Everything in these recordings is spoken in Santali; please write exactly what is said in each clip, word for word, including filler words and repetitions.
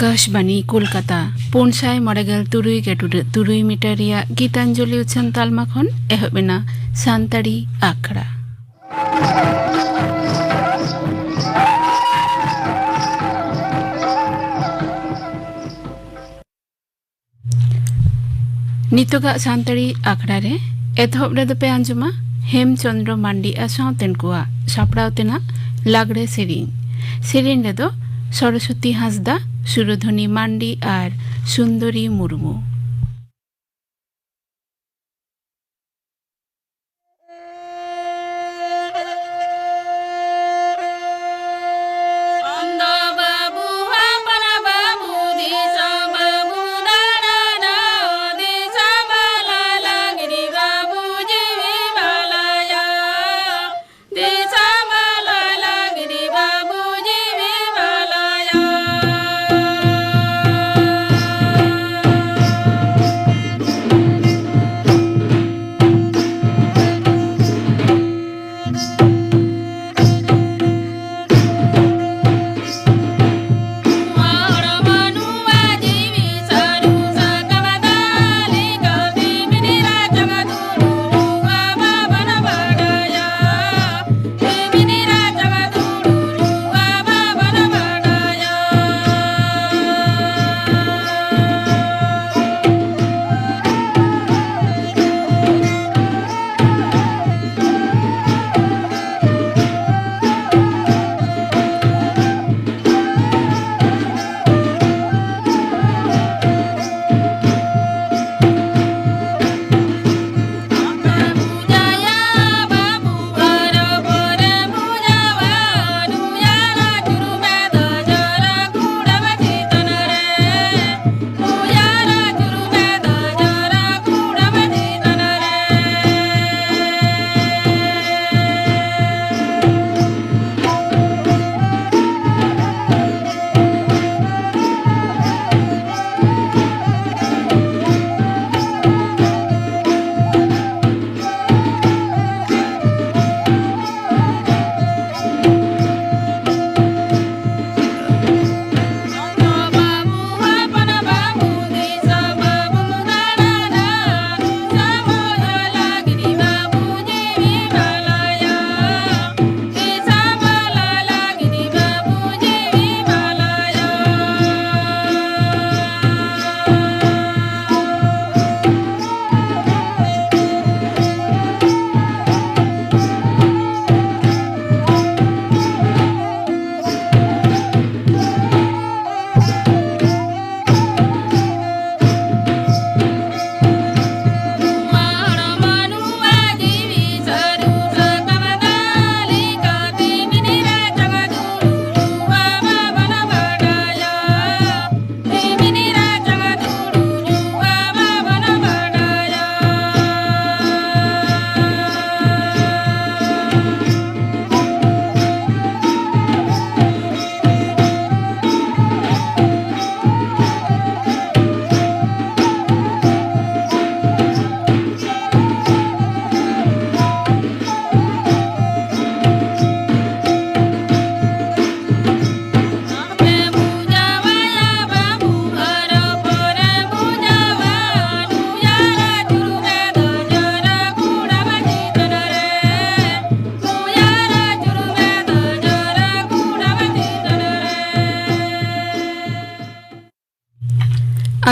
ᱟᱠᱟᱥᱵᱟᱱᱤ ᱠᱳᱞᱠᱟᱛᱟ, ᱯᱩᱱ ᱥᱟᱭ ᱢᱚᱬᱮ ᱜᱮᱞ ᱛᱩᱨᱩᱭ ᱜᱮᱴᱩᱰᱟᱹᱜ ᱛᱩᱨᱩᱭ ᱢᱤᱴᱟᱨ ᱨᱮᱭᱟᱜ ᱜᱤᱛᱟᱧᱡᱚᱞᱤ ᱩᱪᱷᱟᱹᱱ ᱛᱟᱞᱢᱟ ᱠᱷᱚᱱ ᱮᱦᱚᱵ ᱮᱱᱟ ᱥᱟᱱᱛᱟᱲᱤ ᱟᱠᱷᱲᱟ᱾ ᱱᱤᱛᱚᱜᱟᱜ ᱥᱟᱱᱛᱟᱲᱤ ᱟᱠᱷᱲᱟ ᱨᱮ ᱮᱛᱚᱦᱚᱵ ᱨᱮᱫᱚ ᱯᱮ ᱟᱸᱡᱚᱢᱟ ᱦᱮᱢ ᱪᱚᱸᱫᱽᱨᱚ ᱢᱟᱱᱰᱤ ᱟᱨ ᱥᱟᱶᱛᱮᱱ ᱠᱚᱣᱟᱜ ᱥᱟᱯᱲᱟᱣ ᱛᱮᱱᱟᱜ ᱞᱟᱜᱽᱲᱮ ᱥᱮᱨᱮᱧ᱾ ᱥᱮᱨᱮᱧ ᱨᱮᱫᱚ ᱥᱚᱨᱚᱥᱚᱛᱤ ᱦᱟᱸᱥᱫᱟ, ᱥᱩᱨᱚᱫᱷᱚᱱᱤ ᱢᱟᱱᱰᱤ ᱟᱨ ᱥᱩᱱᱫᱚᱨᱤ ᱢᱩᱨᱢᱩ᱾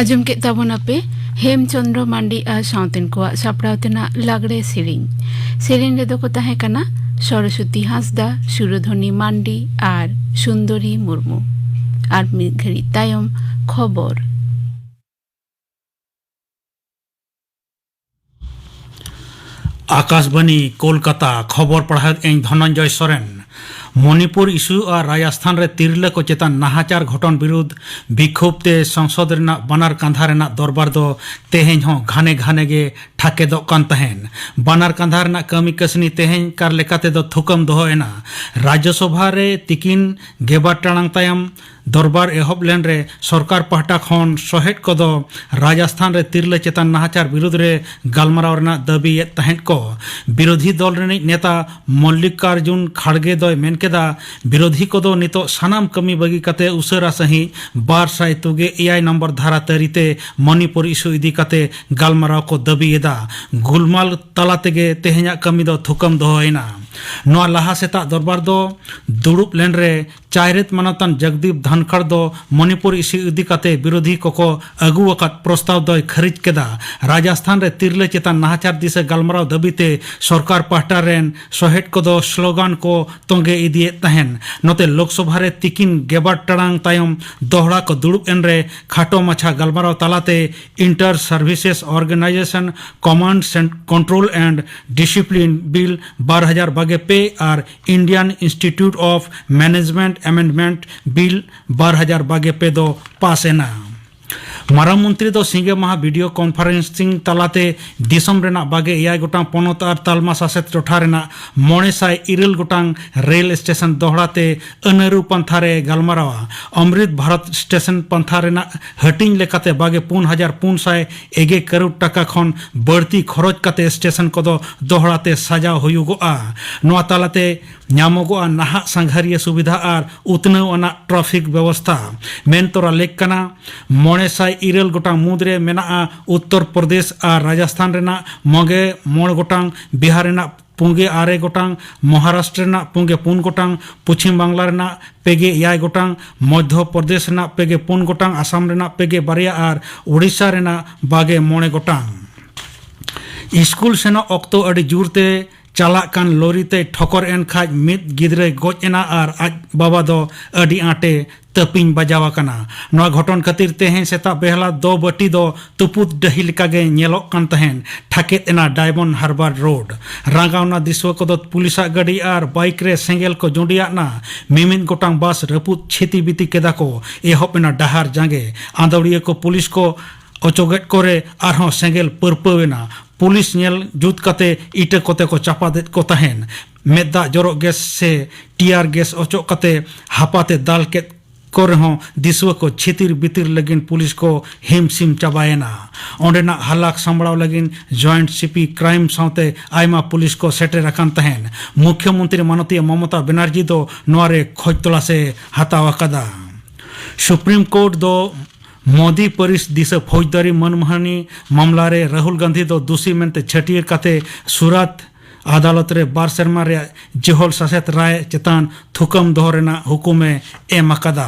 ᱟᱸᱡᱚᱢ ᱠᱮᱫ ᱛᱟᱵᱚᱱᱟᱯᱮ ᱦᱮᱢ ᱪᱚᱸᱫᱽᱨᱚ ᱢᱟᱱᱰᱤ ᱟᱨ ᱥᱟᱶᱛᱮᱱ ᱠᱚᱣᱟᱜ ᱥᱟᱯᱲᱟᱣ ᱛᱮᱱᱟᱜ ᱞᱟᱜᱽᱲᱮ ᱥᱮᱨᱮᱧ᱾ ᱥᱮᱨᱮᱧ ᱨᱮᱫᱚ ᱠᱚ ᱛᱟᱦᱮᱸ ᱠᱟᱱᱟ ᱥᱚᱨᱚᱥᱚᱛᱤ ᱦᱟᱸᱥᱫᱟ, ᱥᱩᱨᱚᱫᱷᱚᱱᱤ ᱢᱟᱱᱰᱤ ᱟᱨ ᱥᱩᱱᱫᱚᱨᱤ ᱢᱩᱨᱢᱩ᱾ ᱟᱨ ᱢᱤᱫ ᱜᱷᱟᱹᱲᱤᱡ ᱛᱟᱭᱚᱢ ᱠᱷᱚᱵᱚᱨ᱾ ᱟᱠᱟᱥᱵᱟᱱᱤ, ᱠᱳᱞᱠᱟᱛᱟ᱾ ᱠᱷᱚᱵᱚᱨ ᱯᱟᱲᱦᱟᱣᱮᱫ ᱟᱹᱧ ᱫᱷᱚᱱᱚᱱᱡᱚᱭ ᱥᱚᱨᱮᱱ᱾ ᱢᱚᱱᱤᱯᱩᱨ issue ᱟᱨ ᱨᱟᱡᱚᱥᱛᱷᱟᱱ ᱨᱮ ᱛᱤᱨᱞᱟᱹ ᱠᱚ ᱪᱮᱛᱟᱱ ᱱᱟᱦᱟᱪᱟᱨ ᱜᱷᱚᱴᱚᱱ ᱵᱤᱨᱩᱫᱽ ᱵᱤᱠᱷᱳᱵ ᱛᱮ ᱥᱚᱝᱥᱚᱫ ᱨᱮᱱᱟᱜ ᱵᱟᱱᱟᱨ ᱠᱟᱸᱫᱷᱟ ᱨᱮᱱᱟᱜ ᱫᱚᱨᱵᱟᱨ ᱫᱚ ᱛᱮᱦᱮᱧ ᱦᱚᱸ ᱜᱷᱟᱱᱮ ᱜᱷᱟᱱᱮ ᱜᱮ ᱴᱷᱟᱠᱮᱫᱚᱜ ᱠᱟᱱ ᱛᱟᱦᱮᱸᱱ᱾ ᱵᱟᱱᱟᱨ ᱠᱟᱸᱫᱷᱟ ᱨᱮᱱᱟᱜ ᱠᱟᱹᱢᱤ ᱠᱟᱹᱥᱱᱤ ᱛᱮᱦᱮᱧ ᱠᱟᱨ ᱞᱮᱠᱟᱛᱮ ᱫᱚ ᱛᱷᱩᱠᱟᱹᱢ ᱫᱚᱦᱚ ᱮᱱᱟ᱾ ᱨᱟᱡᱽᱭᱚᱥᱚᱵᱷᱟ ᱨᱮ ᱛᱤᱠᱤᱱ ᱜᱮᱞᱵᱟᱨ ᱴᱟᱲᱟᱝ ᱛᱟᱭᱚᱢ ᱫᱚᱨᱵᱟᱨ ᱮᱦᱚᱵ ᱞᱮᱱ ᱨᱮ ᱥᱚᱨᱠᱟᱨ ᱯᱟᱦᱴᱟ ᱠᱷᱚᱱ ᱥᱚᱦᱮᱫ ᱠᱚᱫᱚ ᱨᱟᱡᱚᱥᱛᱷᱟᱱ ᱨᱮ ᱛᱤᱨᱞᱟᱹ ᱪᱮᱛᱟᱱ ᱱᱟᱦᱟᱪᱟᱨ ᱵᱤᱨᱩᱫᱽ ᱨᱮ ᱜᱟᱞᱢᱟᱨᱟᱣ ᱨᱮᱱᱟᱜ ᱫᱟᱹᱵᱤᱭᱮᱫ ᱛᱟᱦᱮᱸᱫ ᱠᱚ᱾ ᱵᱤᱨᱳᱫᱷᱤ ᱫᱚᱞ ᱨᱤᱱᱤᱡ ᱱᱮᱛᱟ ᱢᱚᱞᱞᱤᱠᱟᱨᱡᱩᱱ ᱠᱷᱟᱲᱜᱮ ᱫᱚᱭ ᱢᱮᱱ ᱠᱮᱫᱟ, ᱵᱤᱨᱳᱫᱷᱤ ᱠᱚᱫᱚ ᱱᱤᱛᱚᱜ ᱥᱟᱱᱟᱢ ᱠᱟᱹᱢᱤ ᱵᱟᱹᱜᱤ ᱠᱟᱛᱮ ᱩᱥᱟᱹᱨᱟ ᱥᱟᱺᱦᱤᱡ ᱵᱟᱨ ᱥᱟᱭ ᱛᱩᱜᱮ ᱮᱭᱟᱭ ᱱᱚᱢᱵᱚᱨ ᱫᱷᱟᱨᱟ ᱛᱟᱹᱨᱤ ᱛᱮ ᱢᱚᱱᱤᱯᱩᱨ issue ᱤᱫᱤ ᱠᱟᱛᱮ ᱜᱟᱞᱢᱟᱨᱟᱣ ᱠᱚ ᱫᱟᱹᱵᱤ ᱮᱫᱟ᱾ ᱜᱩᱞᱢᱟᱞ ᱛᱟᱞᱟ ᱛᱮᱜᱮ ᱛᱮᱦᱮᱧᱟᱜ ᱠᱟᱹᱢᱤ ᱫᱚ ᱛᱷᱩᱠᱟᱹᱢ ᱫᱚᱦᱚᱭᱮᱱᱟ᱾ ᱱᱚᱣᱟ ᱞᱟᱦᱟ ᱥᱮᱛᱟᱜ ᱫᱚᱨᱵᱟᱨ ᱫᱚ ᱫᱩᱲᱩᱵ ᱞᱮᱱ ᱨᱮ ᱪᱟᱭᱨᱮᱛ ᱢᱟᱱᱚᱛᱟᱱ ᱡᱚᱜᱽᱫᱤᱯ ᱫᱷᱟᱱᱠᱷᱟᱲ ᱫᱚ ᱢᱚᱱᱤᱯᱩᱨ issue ᱤᱫᱤ ᱠᱟᱛᱮ ᱵᱤᱨᱳᱫᱷᱤ ᱠᱚᱠᱚ ᱟᱹᱜᱩ ᱟᱠᱟᱫ ᱯᱨᱚᱥᱛᱟᱵ ᱫᱚᱭ ᱠᱷᱟᱹᱨᱤᱡ ᱠᱮᱫᱟ᱾ ᱨᱟᱡᱚᱥᱛᱷᱟᱱ ᱨᱮ ᱛᱤᱨᱞᱟᱹ ᱪᱮᱛᱟᱱ ᱱᱟᱦᱟᱪᱟᱨ ᱫᱤᱥᱟᱹ ᱜᱟᱞᱢᱟᱨᱟᱣ ᱫᱟᱹᱵᱤ ᱛᱮ ᱥᱚᱨᱠᱟᱨ ᱯᱟᱦᱴᱟ ᱨᱮᱱ ᱥᱚᱦᱮᱫ ᱠᱚᱫᱚ ᱥᱞᱳᱜᱟᱱ ᱠᱚ ᱛᱚᱸᱜᱮ ᱤᱫᱤᱭᱮᱫ ᱛᱟᱦᱮᱸᱱ᱾ ᱱᱚᱛᱮ ᱞᱳᱠᱥᱚᱵᱷᱟ ᱨᱮ ᱛᱤᱠᱤᱱ ᱜᱮᱞᱵᱟᱨ ᱴᱟᱲᱟᱝ ᱛᱟᱭᱚᱢ ᱫᱚᱦᱲᱟ ᱠᱚ ᱫᱩᱲᱩᱵ ᱮᱱ ᱨᱮ ᱠᱷᱟᱴᱚ ᱢᱟᱪᱷᱟ ᱜᱟᱞᱢᱟᱨᱟᱣ ᱛᱟᱞᱟᱛᱮ Inter Services Organisation Command and Control and Discipline Bill ᱵᱟᱨ ᱦᱟᱡᱟᱨ ᱵᱟᱜᱮ ᱯᱮ ᱟᱨ Indian Institute of Management Amendment Bill ᱵᱟᱨ ᱦᱟᱡᱟᱨ ᱵᱟᱜᱮ ᱯᱮ ᱫᱚ ᱯᱟᱥ ᱮᱱᱟ᱾ ᱢᱟᱨᱟᱝ ᱢᱚᱱᱛᱨᱤ ᱫᱚ ᱥᱤᱸᱜᱮ ᱢᱟᱦᱟ video conferencing ᱛᱟᱞᱟᱛᱮ ᱫᱤᱥᱚᱢ ᱨᱮᱱᱟᱜ ᱵᱟᱜᱮ ᱮᱭᱟᱭ ᱜᱚᱴᱟᱝ ᱯᱚᱱᱚᱛ ᱟᱨ ᱛᱟᱞᱢᱟ ᱥᱟᱥᱮᱛ ᱴᱚᱴᱷᱟ ᱨᱮᱱᱟᱜ ᱢᱚᱬᱮ ᱥᱟᱭ ᱤᱨᱟᱹᱞ ᱜᱚᱴᱟᱝ ᱨᱮᱞ ᱥᱴᱮᱥᱚᱱ ᱫᱚᱦᱲᱟ ᱛᱮ ᱟᱹᱱᱟᱹᱨᱩ ᱯᱟᱱᱛᱷᱟ ᱨᱮ ᱜᱟᱞᱢᱟᱨᱟᱣᱟ᱾ ᱚᱢᱨᱤᱛ ᱵᱷᱟᱨᱚᱛ ᱥᱴᱮᱥᱚᱱ ᱯᱟᱱᱛᱷᱟ ᱨᱮᱱᱟᱜ ᱦᱟᱹᱴᱤᱧ ᱞᱮᱠᱟᱛᱮ ᱵᱟᱜᱮ ᱯᱩᱱ ᱦᱟᱡᱟᱨ ᱯᱩᱱ ᱥᱟᱭ ᱮᱜᱮ ᱠᱟᱹᱨᱩᱲ ᱴᱟᱠᱟ ᱠᱷᱚᱱ ᱵᱟᱹᱲᱛᱤ ᱠᱷᱚᱨᱚᱪ ᱠᱟᱛᱮ ᱥᱴᱮᱥᱚᱱ ᱠᱚᱫᱚ ᱫᱚᱦᱲᱟ ᱛᱮ ᱥᱟᱡᱟᱣ ᱦᱩᱭᱩᱜᱚᱜᱼᱟ᱾ ᱱᱚᱣᱟ ᱛᱟᱞᱟᱛᱮ ᱧᱟᱢᱚᱜᱚᱜᱼᱟ ᱱᱟᱦᱟᱜ ᱥᱟᱸᱜᱷᱟᱨᱤᱭᱟᱹ ᱥᱩᱵᱤᱫᱷᱟ ᱟᱨ ᱩᱛᱱᱟᱹᱣ ᱟᱱᱟᱜ traffic ᱵᱮᱵᱚᱥᱛᱷᱟ᱾ ᱢᱮᱱ ᱛᱚᱨᱟ ᱞᱮᱠ ᱠᱟᱱᱟ, ᱢᱚᱬᱮ ᱥᱟᱭ ᱤᱨᱟᱹᱞ ᱜᱚᱴᱟᱝ ᱢᱩᱫᱽᱨᱮ ᱢᱮᱱᱟᱜᱼᱟ ᱩᱛᱛᱚᱨ ᱯᱨᱚᱫᱮᱥ ᱟᱨ ᱨᱟᱡᱚᱥᱛᱷᱟᱱ ᱨᱮᱱᱟᱜ ᱢᱚᱜᱮ ᱢᱚᱬᱮ ᱜᱚᱴᱟᱝ, ᱵᱤᱦᱟᱨ ᱨᱮᱱᱟᱜ ᱯᱩᱸᱜᱮ ᱟᱨᱮ ᱜᱚᱴᱟᱝ, ᱢᱚᱦᱟᱨᱟᱥᱴᱨᱚ ᱨᱮᱱᱟᱜ ᱯᱩᱸᱜᱮ ᱯᱩᱱ ᱜᱚᱴᱟᱝ, ᱯᱚᱪᱷᱤᱢ ᱵᱟᱝᱞᱟ ᱨᱮᱱᱟᱜ ᱯᱮᱜᱮ ᱮᱭᱟᱭ ᱜᱚᱴᱟᱝ, ᱢᱚᱫᱷᱭᱚ ᱯᱨᱚᱫᱮᱥ ᱨᱮᱱᱟᱜ ᱯᱮᱜᱮ ᱯᱩᱱ ᱜᱚᱴᱟᱝ, ᱟᱥᱟᱢ ᱨᱮᱱᱟᱜ ᱯᱮᱜᱮ ᱵᱟᱨᱭᱟ ᱟᱨ ᱳᱰᱤᱥᱟ ᱨᱮᱱᱟᱜ ᱵᱟᱜᱮ ᱢᱚᱬᱮ ᱜᱚᱴᱟᱝ᱾ ᱥᱠᱩᱞ ᱥᱮᱱᱚᱜ ᱚᱠᱛᱚ ᱟᱹᱰᱤ ᱡᱳᱨᱛᱮ ᱪᱟᱞᱟᱜ ᱠᱟᱱ ᱞᱚᱨᱤ ᱛᱮᱭ ᱴᱷᱚᱠᱚᱨ ᱮᱱ ᱠᱷᱟᱡ ᱢᱤᱫ ᱜᱤᱫᱽᱨᱟᱹᱭ ᱜᱚᱡ ᱮᱱᱟ ᱟᱨ ᱟᱡ ᱵᱟᱵᱟ ᱫᱚ ᱟᱹᱰᱤ ᱟᱸᱴᱮ ᱛᱟᱹᱯᱤᱧ ᱵᱟᱡᱟᱣ ᱟᱠᱟᱱᱟ᱾ ᱱᱚᱣᱟ ᱜᱷᱚᱴᱚᱱ ᱠᱷᱟᱹᱛᱤᱨ ᱛᱮᱦᱮᱧ ᱥᱮᱛᱟᱜ ᱵᱮᱦᱞᱟ ᱫᱚ ᱵᱟᱹᱴᱤ ᱫᱚ ᱛᱩᱯᱩᱫ ᱰᱟᱹᱦᱤ ᱞᱮᱠᱟᱜᱮ ᱧᱮᱞᱚᱜ ᱠᱟᱱ ᱛᱟᱦᱮᱸᱱ᱾ ᱴᱷᱟᱠᱮᱫ ᱮᱱᱟ ᱰᱟᱭᱢᱚᱱᱰ ᱦᱟᱨᱵᱟᱨ ᱨᱳᱰ᱾ ᱨᱟᱸᱜᱟᱣᱱᱟ ᱫᱤᱥᱩᱣᱟᱹ ᱠᱚᱫᱚ ᱯᱩᱞᱤᱥᱟᱜ ᱜᱟᱹᱰᱤ ᱟᱨ ᱵᱟᱭᱤᱠ ᱨᱮ ᱥᱮᱸᱜᱮᱞ ᱠᱚ ᱡᱩᱸᱰᱤᱭᱟᱫ ᱱᱟ᱾ ᱢᱤᱢᱤᱫ ᱜᱚᱴᱟᱝ ᱵᱟᱥ ᱨᱟᱹᱯᱩᱫ ᱪᱷᱤᱛᱤ ᱵᱤᱛᱤ ᱠᱮᱫᱟ ᱠᱚ᱾ ᱮᱦᱚᱵ ᱮᱱᱟ ᱰᱟᱦᱟᱨ ᱡᱟᱸᱜᱮ᱾ ᱟᱸᱫᱟᱣᱲᱤᱭᱟᱹ ᱠᱚ ᱯᱩᱞᱤᱥ ᱠᱚ ᱚᱪᱚᱜᱮᱫ ᱠᱚᱨᱮ ᱟᱨᱦᱚᱸ ᱥᱮᱸᱜᱮᱞ ᱯᱟᱹᱨᱯᱟᱹᱣ ᱮᱱᱟ᱾ ᱯᱩᱞᱤᱥ ᱧᱮᱞ ᱡᱩᱛ ᱠᱟᱛᱮ ᱤᱴᱟᱹ ᱠᱚᱛᱮ ᱠᱚ ᱪᱟᱯᱟᱫᱮᱫ ᱠᱚ ᱛᱟᱦᱮᱸᱱ᱾ ᱢᱮᱫ ᱫᱟᱜ ᱡᱚᱨᱚᱜ ᱜᱮᱥ ᱥᱮ ᱴᱤᱭᱟᱨ ᱜᱮᱥ ᱚᱪᱚᱜ ᱠᱟᱛᱮ ᱦᱟᱯᱟᱛᱮ ᱫᱟᱞ ᱠᱮᱫ ᱠᱚ ᱨᱮᱦᱚᱸ ᱫᱤᱥᱩᱣᱟᱹ ᱠᱚ ᱪᱷᱤᱛᱤᱨ ᱵᱤᱛᱤᱨ ᱞᱟᱹᱜᱤᱫ ᱯᱩᱞᱤᱥ ᱠᱚ ᱦᱤᱢ ᱥᱤᱢ ᱪᱟᱵᱟᱭᱮᱱᱟ᱾ ᱚᱸᱰᱮᱱᱟᱜ ᱦᱟᱞᱟᱠ ᱥᱟᱢᱵᱲᱟᱣ ᱞᱟᱹᱜᱤᱫ ᱡᱚᱭᱮᱱᱴ ᱥᱤᱯᱤ ᱠᱨᱟᱭᱤᱢ ᱥᱟᱶᱛᱮ ᱟᱭᱢᱟ ᱯᱩᱞᱤᱥ ᱠᱚ ᱥᱮᱴᱮᱨ ᱟᱠᱟᱱ ᱛᱟᱦᱮᱸᱱ᱾ ᱢᱩᱠᱷᱭᱚᱢᱚᱱᱛᱨᱤ ᱢᱟᱱᱚᱛᱤᱭᱟᱹ ᱢᱚᱢᱚᱛᱟ ᱵᱮᱱᱟᱨᱡᱤ ᱫᱚ ᱱᱚᱣᱟ ᱨᱮ ᱠᱷᱚᱡᱽ ᱛᱚᱞᱟᱥ ᱮ ᱦᱟᱛᱟᱣ ᱟᱠᱟᱫᱟ᱾ ᱥᱩᱯᱨᱤᱢ ᱠᱳᱨᱴ ᱫᱚ ᱢᱳᱫᱤ ᱯᱟᱹᱨᱤᱥ ᱫᱤᱥᱟᱹ ᱯᱷᱳᱡᱽᱫᱟᱨᱤ ᱢᱟᱹᱱᱢᱟᱹᱦᱟᱱᱤ ᱢᱟᱢᱞᱟ ᱨᱮ ᱨᱟᱦᱩᱞ ᱜᱟᱱᱫᱷᱤ ᱫᱚ ᱫᱩᱥᱤ ᱢᱮᱱᱛᱮ ᱪᱷᱟᱹᱴᱭᱟᱹᱨ ᱠᱟᱛᱮ ᱥᱩᱨᱟᱛ ᱟᱫᱟᱞᱚᱛ ᱨᱮ ᱵᱟᱨ ᱥᱮᱨᱢᱟ ᱨᱮᱭᱟᱜ ᱡᱮᱦᱚᱞ ᱥᱟᱥᱮᱛ ᱨᱟᱭ ᱪᱮᱛᱟᱱ ᱛᱷᱩᱠᱟᱹᱢ ᱫᱚᱦᱚ ᱨᱮᱱᱟᱜ ᱦᱩᱠᱩᱢ ᱮ ᱮᱢ ᱟᱠᱟᱫᱟ᱾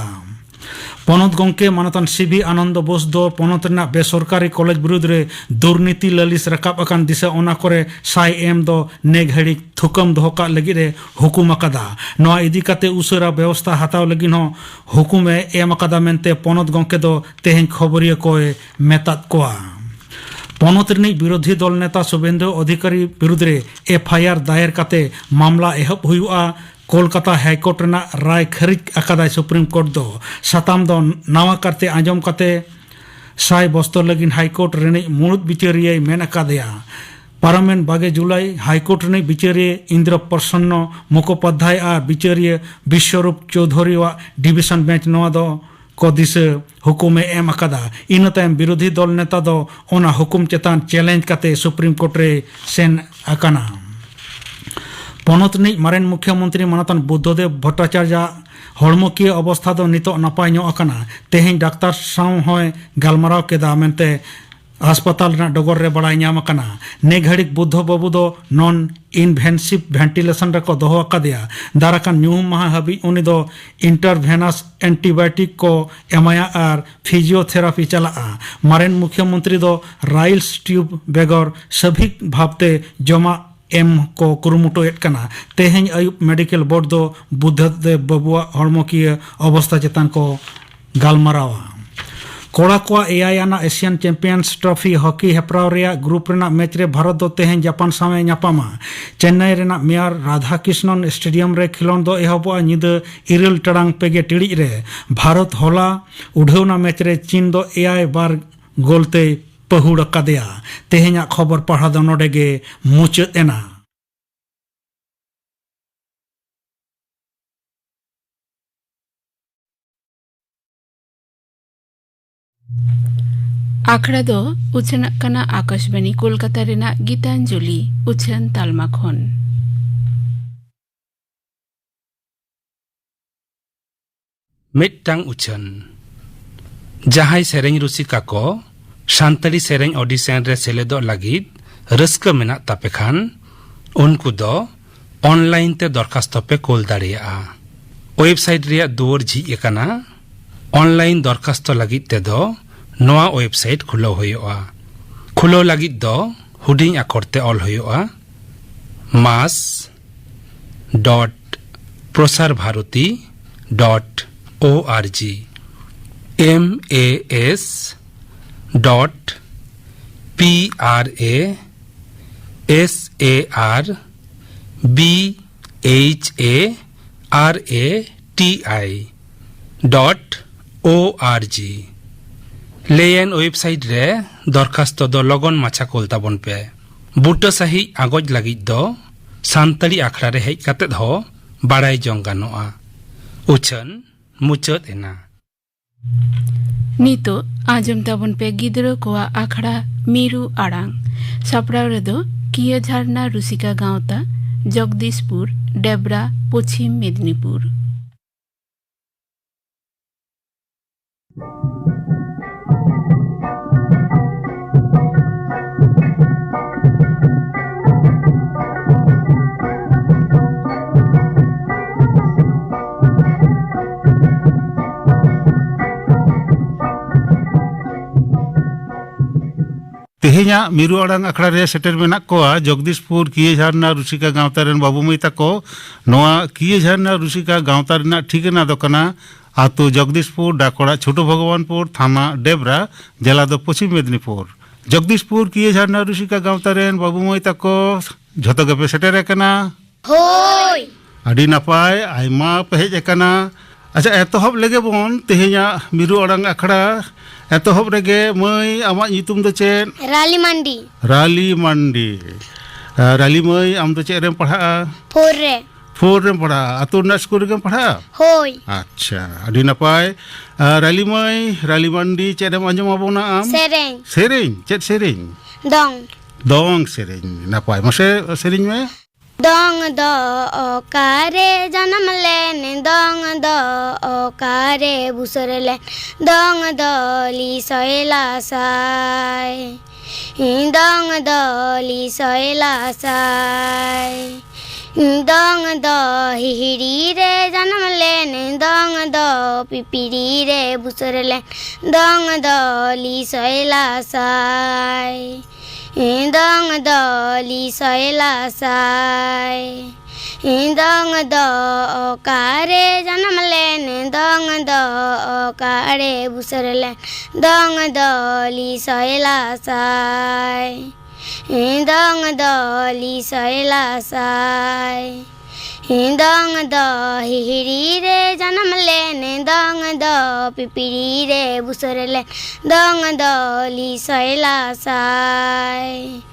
ᱯᱚᱱᱚᱛ ᱜᱚᱢᱠᱮ ᱢᱟᱱᱚᱛᱟᱱ ᱥᱤ ᱵᱷᱤ ᱟᱱᱚᱱᱫᱚ ᱵᱳᱥ ᱫᱚ ᱯᱚᱱᱚᱛ ᱨᱮᱱᱟᱜ ᱵᱮᱥᱚᱨᱠᱟᱨᱤ ᱠᱚᱞᱮᱡᱽ ᱵᱤᱨᱩᱫᱽ ᱨᱮ ᱫᱩᱨᱱᱤᱛᱤ ᱞᱟᱹᱞᱤᱥ ᱨᱟᱠᱟᱵ ᱟᱠᱟᱱ ᱫᱤᱥᱟᱹ ᱚᱱᱟ ᱠᱚᱨᱮ ᱥᱟᱭ ᱮᱢ ᱫᱚ ᱱᱮ ᱜᱷᱟᱹᱲᱤᱡ ᱛᱷᱩᱠᱟᱹᱢ ᱫᱚᱦᱚ ᱠᱟᱜ ᱞᱟᱹᱜᱤᱫ ᱮ ᱦᱩᱠᱩᱢ ᱟᱠᱟᱫᱟ᱾ ᱱᱚᱣᱟ ᱤᱫᱤ ᱠᱟᱛᱮ ᱩᱥᱟᱹᱨᱟ ᱵᱮᱵᱚᱥᱛᱷᱟ ᱦᱟᱛᱟᱣ ᱞᱟᱹᱜᱤᱫ ᱦᱚᱸ ᱦᱩᱠᱩᱢ ᱮ ᱮᱢ ᱟᱠᱟᱫᱟ ᱢᱮᱱᱛᱮ ᱯᱚᱱᱚᱛ ᱜᱚᱢᱠᱮ ᱫᱚ ᱛᱮᱦᱮᱧ ᱠᱷᱚᱵᱚᱨᱤᱭᱟᱹ ᱠᱚᱭ ᱢᱮᱛᱟᱫ ᱠᱚᱣᱟ᱾ ᱯᱚᱱᱚᱛ ᱨᱤᱱᱤᱡ ᱵᱤᱨᱳᱫᱷᱤ ᱫᱚᱞ ᱱᱮᱛᱟ ᱥᱩᱵᱷᱮᱱᱫᱩ ᱚᱫᱷᱤᱠᱟᱨᱤ ᱵᱤᱨᱩᱫᱽ ᱨᱮ ᱮᱯᱷ ᱟᱭ ᱟᱨ ᱫᱟᱭᱮᱨ ᱠᱟᱛᱮ ᱢᱟᱢᱞᱟ ᱮᱦᱚᱵ ᱦᱩᱭᱩᱜᱼᱟ᱾ ᱠᱳᱞᱠᱟᱛᱟ ᱦᱟᱭᱠᱳᱨᱴ ᱨᱮᱱᱟᱜ ᱨᱟᱭ ᱠᱷᱟᱹᱨᱤᱡ ᱟᱠᱟᱫᱟᱭ ᱥᱩᱯᱨᱤᱢ ᱠᱳᱨᱴ ᱫᱚ᱾ ᱥᱟᱛᱟᱢ ᱫᱚ ᱱᱟᱣᱟ ᱠᱟᱨᱛᱮ ᱟᱸᱡᱚᱢ ᱠᱟᱛᱮ ᱥᱟᱭ ᱵᱚᱥᱛᱚᱨ ᱞᱟᱹᱜᱤᱫ ᱦᱟᱭᱠᱳᱨᱴ ᱨᱤᱱᱤᱡ ᱢᱩᱲᱩᱫ ᱵᱤᱪᱟᱹᱨᱤᱭᱟᱹᱭ ᱢᱮᱱ ᱟᱠᱟᱫᱮᱭᱟ᱾ ᱯᱟᱨᱚᱢᱮᱱ ᱵᱟᱜᱮ ᱡᱩᱞᱟᱭ ᱦᱟᱭᱠᱳᱨᱴ ᱨᱤᱱᱤᱡ ᱵᱤᱪᱟᱹᱨᱤᱭᱟᱹ ᱤᱱᱫᱨᱚ ᱯᱨᱚᱥᱚᱱᱱᱚ ᱢᱩᱠᱷᱳᱯᱟᱫᱽᱫᱷᱟᱭ ᱟᱨ ᱵᱤᱪᱟᱹᱨᱤᱭᱟᱹ ᱵᱤᱥᱣᱚᱨᱩᱯ ᱪᱳᱣᱫᱷᱩᱨᱤᱣᱟᱜ ᱰᱤᱵᱤᱥᱚᱱ ᱵᱮᱧᱪ ᱱᱚᱣᱟ ᱫᱚ ᱠᱚ ᱫᱤᱥᱟᱹ ᱦᱩᱠᱩᱢ ᱮ ᱮᱢ ᱟᱠᱟᱫᱟ᱾ ᱤᱱᱟᱹ ᱛᱟᱭᱚᱢ ᱵᱤᱨᱳᱫᱷᱤ ᱫᱚᱞ ᱱᱮᱛᱟ ᱫᱚ ᱚᱱᱟ ᱦᱩᱠᱩᱢ ᱪᱮᱛᱟᱱ ᱪᱮᱞᱮᱧᱡᱽ ᱠᱟᱛᱮ ᱥᱩᱯᱨᱤᱢ ᱠᱳᱨᱴ ᱨᱮ ᱥᱮᱱ ᱟᱠᱟᱱᱟ᱾ ᱯᱚᱱᱚᱛ ᱨᱤᱱᱤᱡ ᱢᱟᱨᱮᱱ ᱢᱩᱠᱷᱭᱚᱢᱚᱱᱛᱨᱤ ᱢᱟᱱᱚᱛᱟᱱ ᱵᱩᱫᱽᱫᱷᱚᱫᱮᱵ ᱵᱷᱚᱴᱴᱟᱪᱟᱨᱡᱟᱜ ᱦᱚᱲᱢᱚᱠᱤᱭᱟᱹ ᱚᱵᱚᱥᱛᱷᱟ ᱫᱚ ᱱᱤᱛᱚᱜ ᱱᱟᱯᱟᱭ ᱧᱚᱜ ᱟᱠᱟᱱᱟ᱾ ᱛᱮᱦᱮᱧ ᱰᱟᱠᱛᱟᱨ ᱥᱟᱶ ᱦᱚᱸᱭ ᱜᱟᱞᱢᱟᱨᱟᱣ ᱠᱮᱫᱟ ᱢᱮᱱᱛᱮ ᱦᱟᱥᱯᱟᱛᱟᱞ ᱨᱮᱱᱟᱜ ᱰᱚᱜᱚᱨ ᱨᱮ ᱵᱟᱲᱟᱭ ᱧᱟᱢ ᱟᱠᱟᱱᱟ᱾ ᱱᱮ ᱜᱷᱟᱹᱲᱤᱠ ᱵᱩᱫᱽᱫᱷᱚ ᱵᱟᱹᱵᱩ ᱫᱚ ᱱᱚᱱ ᱤᱱᱵᱷᱮᱱᱥᱤᱵᱷ ᱵᱷᱮᱱᱴᱤᱞᱮᱥᱚᱱ ᱨᱮᱠᱚ ᱫᱚᱦᱚ ᱟᱠᱟᱫᱮᱭᱟ᱾ ᱫᱟᱨᱟᱠᱟᱱ ᱧᱩᱦᱩᱢ ᱢᱟᱦᱟ ᱦᱟᱹᱵᱤᱡ ᱩᱱᱤ ᱫᱚ ᱤᱱᱴᱟᱨᱵᱷᱮᱱᱟᱥ ᱮᱱᱴᱤᱵᱟᱭᱳᱴᱤᱠ ᱠᱚ ᱮᱢᱟᱭᱟ ᱟᱨ ᱯᱷᱤᱡᱤᱭᱳᱛᱷᱮᱨᱟᱯᱤ ᱪᱟᱞᱟᱜᱼᱟ᱾ ᱢᱟᱨᱮᱱ ᱢᱩᱠᱷᱭᱟᱹ ᱢᱚᱱᱛᱨᱤ ᱫᱚ ᱨᱟᱭᱤᱞᱥ ᱴᱤᱭᱩᱵ ᱵᱮᱜᱚᱨ ᱥᱟᱵᱷᱤᱠ ᱵᱷᱟᱵᱽᱛᱮ ᱡᱚᱢᱟᱜ ᱮᱢ ᱠᱚ ᱠᱩᱨᱩᱢᱩᱴᱩᱭᱮᱫ ᱠᱟᱱᱟ᱾ ᱛᱮᱦᱮᱧ ᱟᱹᱭᱩᱵ ᱢᱮᱰᱤᱠᱮᱞ ᱵᱳᱨᱰ ᱫᱚ ᱵᱩᱫᱽᱫᱷᱚᱫᱮᱵ ᱵᱟᱹᱵᱩᱣᱟᱜ ᱦᱚᱲᱢᱚᱠᱤᱭᱟᱹ ᱚᱵᱚᱥᱛᱟ ᱪᱮᱛᱟᱱ ᱠᱚ ᱜᱟᱞᱢᱟᱨᱟᱣᱟ᱾ ᱠᱚᱲᱟ ᱠᱚᱣᱟᱜ ᱮᱭᱟᱭ ᱟᱱᱟᱜ ᱮᱥᱤᱭᱟᱱ ᱪᱮᱢᱯᱤᱭᱟᱱᱥ ᱴᱨᱚᱯᱷᱤ ᱦᱚᱠᱤ ᱦᱮᱯᱨᱟᱣ ᱨᱮᱭᱟᱜ ᱜᱨᱩᱯ ᱨᱮᱱᱟᱜ ᱢᱮᱪ ᱨᱮ ᱵᱷᱟᱨᱚᱛ ᱫᱚ ᱛᱮᱦᱮᱧ ᱡᱟᱯᱟᱱ ᱥᱟᱶ ᱮ ᱧᱟᱯᱟᱢᱟ᱾ ᱪᱮᱱᱱᱟᱭ ᱨᱮᱱᱟᱜ ᱢᱮᱭᱟᱨ ᱨᱟᱫᱷᱟᱠᱨᱤᱥᱱᱚᱱ ᱥᱴᱮᱰᱤᱭᱟᱢ ᱨᱮ ᱠᱷᱮᱞᱳᱸᱰ ᱫᱚ ᱮᱦᱚᱵᱚᱜᱼᱟ ᱧᱤᱫᱟᱹ ᱤᱨᱟᱹᱞ ᱴᱟᱲᱟᱝ ᱯᱮ ᱜᱮ ᱴᱤᱲᱤᱡ ᱨᱮ᱾ ᱵᱷᱟᱨᱚᱛ ᱦᱚᱞᱟ ᱩᱰᱷᱟᱹᱣᱱᱟ ᱢᱮᱪ ᱨᱮ ᱪᱤᱱ ᱫᱚ ᱮᱭᱟᱭ ᱵᱟᱨ ᱜᱳᱞ ᱛᱮᱭ ᱯᱟᱹᱦᱩᱲ ᱟᱠᱟᱫᱮᱭᱟ᱾ ᱛᱮᱦᱮᱧᱟᱜ ᱠᱷᱚᱵᱚᱨ ᱯᱟᱲᱦᱟᱣ ᱫᱚ ᱱᱚᱰᱮ ᱜᱮ ᱢᱩᱪᱟᱹᱫ ᱮᱱᱟ᱾ ᱟᱠᱷᱲᱟ ᱫᱚ ᱩᱪᱷᱟᱹᱱᱟᱜ ᱠᱟᱱᱟ ᱟᱠᱟᱥᱵᱟᱱᱤ ᱠᱳᱞᱠᱟᱛᱟ ᱨᱮᱱᱟᱜ ᱜᱤᱛᱟᱧᱡᱚᱞᱤ ᱩᱪᱷᱟᱹᱱ ᱛᱟᱞᱢᱟ ᱠᱷᱚᱱ᱾ ᱢᱤᱫᱴᱟᱝ ᱩᱪᱷᱟᱹᱱ᱾ ᱡᱟᱦᱟᱸᱭ ᱥᱮᱨᱮᱧ ᱨᱩᱥᱤᱠᱟ ᱠᱚ ᱥᱟᱱᱛᱟᱲᱤ ᱥᱮᱨᱮᱧ ᱚᱰᱤᱥᱚᱱ ᱨᱮ ᱥᱮᱞᱮᱫᱚᱜ ᱞᱟᱹᱜᱤᱫ ᱨᱟᱹᱥᱠᱟᱹ ᱢᱮᱱᱟᱜ ᱛᱟᱯᱮ ᱠᱷᱟᱱ, ᱩᱱᱠᱩ ᱫᱚ ᱚᱱᱞᱟᱭᱤᱱ ᱛᱮ ᱫᱚᱨᱠᱷᱟᱥᱛᱚ ᱯᱮ ᱠᱳᱞ ᱫᱟᱲᱮᱭᱟᱜᱼᱟ᱾ ᱳᱭᱮᱵᱽᱥᱟᱭᱤᱴ ᱨᱮᱭᱟᱜ ᱫᱩᱣᱟᱹᱨ ᱡᱷᱤᱡ ᱟᱠᱟᱱᱟ᱾ ᱚᱱᱞᱟᱭᱤᱱ ᱫᱚᱨᱠᱷᱟᱥᱛᱚ ᱞᱟᱹᱜᱤᱫ ᱛᱮᱫᱚ ᱱᱚᱣᱟ ᱳᱭᱮᱵᱽᱥᱟᱭᱤᱴ ᱠᱷᱩᱞᱟᱹᱣ ᱦᱩᱭᱩᱜᱼᱟ᱾ ᱠᱷᱩᱞᱟᱹᱣ ᱞᱟᱹᱜᱤᱫ ᱫᱚ ᱦᱩᱰᱤᱧ ᱟᱠᱷᱚᱨ ᱛᱮ ᱚᱞ ᱦᱩᱭᱩᱜᱼᱟ, mas dot prasar bharati dot org, M A S dot P R A S A R B H A R A T I dot O R G ᱞᱮᱭᱮᱱ ᱳᱭᱮᱵᱽᱥᱟᱭᱤᱴ ᱨᱮ ᱫᱚᱨᱠᱷᱟᱥᱛᱚ ᱫᱚ ᱞᱚᱜᱚᱱ ᱢᱟᱪᱷᱟ ᱠᱳᱞ ᱛᱟᱵᱚᱱ ᱯᱮ᱾ ᱵᱩᱴᱟᱹ ᱥᱟᱹᱦᱤᱡ ᱟᱸᱜᱚᱪ ᱞᱟᱹᱜᱤᱫ ᱫᱚ ᱥᱟᱱᱛᱟᱲᱤ ᱟᱠᱷᱲᱟ ᱨᱮ ᱦᱮᱡ ᱠᱟᱛᱮᱫ ᱦᱚᱸ ᱵᱟᱲᱟᱭ ᱡᱚᱝ ᱜᱟᱱᱚᱜᱼᱟ᱾ ᱩᱪᱷᱟᱹᱱ ᱢᱩᱪᱟᱹᱫ ᱮᱱᱟ᱾ ᱱᱤᱛᱚᱜ ᱟᱸᱡᱚᱢ ᱛᱟᱵᱚᱱ ᱯᱮ ᱜᱤᱫᱽᱨᱟᱹ ᱠᱚᱣᱟᱜ ᱟᱠᱷᱲᱟ ᱢᱤᱨᱩ ᱟᱲᱟᱝ᱾ ᱥᱟᱯᱲᱟᱣ ᱨᱮᱫᱚ ᱠᱤᱭᱟᱹ ᱡᱷᱟᱨᱱᱟ ᱨᱩᱥᱤᱠᱟ ᱜᱟᱶᱛᱟ, ᱡᱚᱜᱽᱫᱤᱥᱯᱩᱨ, ᱰᱮᱵᱽᱨᱟ, ᱯᱚᱪᱷᱤᱢ ᱢᱮᱫᱽᱱᱤᱯᱩᱨ᱾ ᱛᱮᱦᱮᱧᱟᱜ ᱢᱤᱨᱩ ᱟᱲᱟᱝ ᱟᱠᱷᱲᱟ ᱨᱮ ᱥᱮᱴᱮᱨ ᱢᱮᱱᱟᱜ ᱠᱚᱣᱟ ᱡᱚᱜᱽᱫᱤᱥᱯᱩᱨ ᱠᱤᱭᱟᱹ ᱡᱷᱟᱨᱱᱟ ᱨᱩᱥᱤᱠᱟ ᱜᱟᱶᱛᱟ ᱨᱮᱱ ᱵᱟᱹᱵᱩ ᱢᱟᱹᱭ ᱛᱟᱠᱚ᱾ ᱱᱚᱣᱟ ᱠᱤᱭᱟᱹ ᱡᱷᱟᱨᱱᱟ ᱨᱩᱥᱤᱠᱟ ᱜᱟᱶᱛᱟ ᱨᱮᱱᱟᱜ ᱴᱷᱤᱠᱟᱹᱱᱟ ᱫᱚ ᱠᱟᱱᱟ ᱟᱹᱛᱩ ᱡᱚᱜᱽᱫᱤᱥᱯᱩᱨ, ᱰᱟᱠᱚᱲᱟ ᱪᱷᱳᱴᱳ ᱵᱷᱚᱜᱚᱵᱟᱱᱯᱩᱨ, ᱛᱷᱟᱱᱟ ᱰᱮᱵᱽᱨᱟ, ᱡᱮᱞᱟ ᱫᱚ ᱯᱚᱪᱷᱤᱢ ᱢᱮᱫᱽᱱᱤᱯᱩᱨ᱾ ᱡᱚᱜᱽᱫᱤᱥᱯᱩᱨ ᱠᱤᱭᱟᱹ ᱡᱷᱟᱨᱱᱟ ᱨᱩᱥᱤᱠᱟ ᱜᱟᱶᱛᱟ ᱨᱮᱱ ᱵᱟᱹᱵᱩ ᱢᱟᱹᱭ ᱛᱟᱠᱚ ᱡᱷᱚᱛᱚ ᱜᱮᱯᱮ ᱥᱮᱴᱮᱨ ᱟᱠᱟᱱᱟ? ᱦᱳᱭ᱾ ᱟᱹᱰᱤ ᱱᱟᱯᱟᱭ, ᱟᱭᱢᱟ ᱯᱮ ᱦᱮᱡ ᱟᱠᱟᱱᱟ᱾ ᱟᱪᱪᱷᱟ, ᱮᱛᱚᱦᱚᱵ ᱞᱮᱜᱮ ᱵᱚᱱ ᱛᱮᱦᱮᱧᱟᱜ ᱢᱤᱨᱩ ᱟᱲᱟᱝ ᱟᱠᱷᱲᱟ᱾ ᱮᱛᱚᱦᱚᱵ ᱨᱮᱜᱮ ᱢᱟᱹᱭ, ᱟᱢᱟᱜ ᱧᱩᱛᱩᱢ ᱫᱚ ᱪᱮᱫ? ᱨᱟᱞᱤ ᱢᱟᱱᱰᱤ᱾ ᱨᱟᱞᱤ ᱢᱟᱱᱰᱤ᱾ ᱟᱨ ᱨᱟᱞᱤ ᱢᱟᱹᱭ, ᱟᱢ ᱫᱚ ᱪᱮᱫ ᱨᱮᱢ ᱯᱟᱲᱦᱟᱜᱼᱟ? ᱯᱷᱳᱨ ᱨᱮ᱾ ᱯᱷᱳᱨ ᱨᱮᱢ ᱯᱟᱲᱦᱟᱜᱼᱟ᱾ ᱟᱹᱛᱩ ᱨᱮᱱᱟᱜ ᱥᱠᱩᱞ ᱨᱮᱜᱮᱢ ᱯᱟᱲᱦᱟᱜᱼᱟ? ᱦᱳᱭ᱾ ᱟᱪᱪᱷᱟ, ᱟᱹᱰᱤ ᱱᱟᱯᱟᱭ᱾ ᱟᱨ ᱨᱟᱞᱤ ᱢᱟᱹᱭ, ᱨᱟᱞᱤ ᱢᱟᱱᱰᱤ, ᱪᱮᱫ ᱮᱢ ᱟᱸᱡᱚᱢ ᱟᱵᱚᱱᱟ ᱟᱢ? ᱥᱮᱨᱮᱧ᱾ ᱥᱮᱨᱮᱧ? ᱪᱮᱫ ᱥᱮᱨᱮᱧ? ᱫᱚᱝ᱾ ᱫᱚᱝ ᱥᱮᱨᱮᱧ᱾ ᱱᱟᱯᱟᱭ, ᱢᱟᱥᱮ ᱥᱮᱨᱮᱧ ᱢᱮ᱾ ᱫᱚᱝ ᱫᱚ ᱚᱠᱟᱨᱮ ᱡᱟᱱᱟᱢ ᱞᱮᱱ, ᱫᱚᱝ ᱫᱚ ᱚᱠᱟᱨᱮ ᱵᱩᱥᱟᱹᱨ ᱞᱮᱱ, ᱫᱚᱝ ᱫᱚ ᱞᱤᱥᱚᱭ ᱞᱟᱥᱟᱭ᱾ ᱫᱚᱝ ᱫᱚ ᱞᱤᱥᱚᱭ ᱞᱟᱥᱟᱭ᱾ ᱫᱚᱝ ᱫᱚ ᱦᱤᱦᱤᱲᱤ ᱨᱮ ᱡᱟᱱᱟᱢ ᱞᱮᱱ, ᱫᱚᱝ ᱫᱚ ᱯᱤᱯᱤᱲᱤ ᱨᱮ ᱵᱩᱥᱟᱹᱨ ᱞᱮᱱ, ᱫᱚᱝ ᱫᱚ ᱞᱤᱥᱚᱭ ᱞᱟᱥᱟᱭ᱾ ᱫᱚᱝ ᱫᱚ ᱞᱤᱥᱚᱭ ᱞᱟᱥᱟᱭ᱾ ᱫᱚᱝ ᱫᱚ ᱚᱠᱟᱨᱮ ᱡᱟᱱᱟᱢ ᱞᱮᱱ, ᱫᱚᱝ ᱫᱚ ᱚᱠᱟᱨᱮ ᱵᱩᱥᱟᱹᱨ ᱞᱮᱱ, ᱫᱚᱝ ᱫᱚ ᱞᱤᱥᱚᱭ ᱞᱟᱥᱟᱭ᱾ ᱫᱚᱝ ᱫᱚ ᱞᱤᱥᱚᱭ ᱞᱟᱥᱟᱭ᱾ ᱫᱚᱝ ᱫᱚ ᱦᱤᱦᱤᱲᱤ ᱨᱮ ᱡᱟᱱᱟᱢ ᱞᱮᱱ, ᱫᱚᱝ ᱫᱚ ᱯᱤᱯᱤᱲᱤ ᱨᱮ ᱵᱩᱥᱟᱹᱨ ᱞᱮᱱ, ᱫᱚᱝ ᱫᱚ ᱞᱤᱥᱚᱭ ᱞᱟᱥᱟᱭ᱾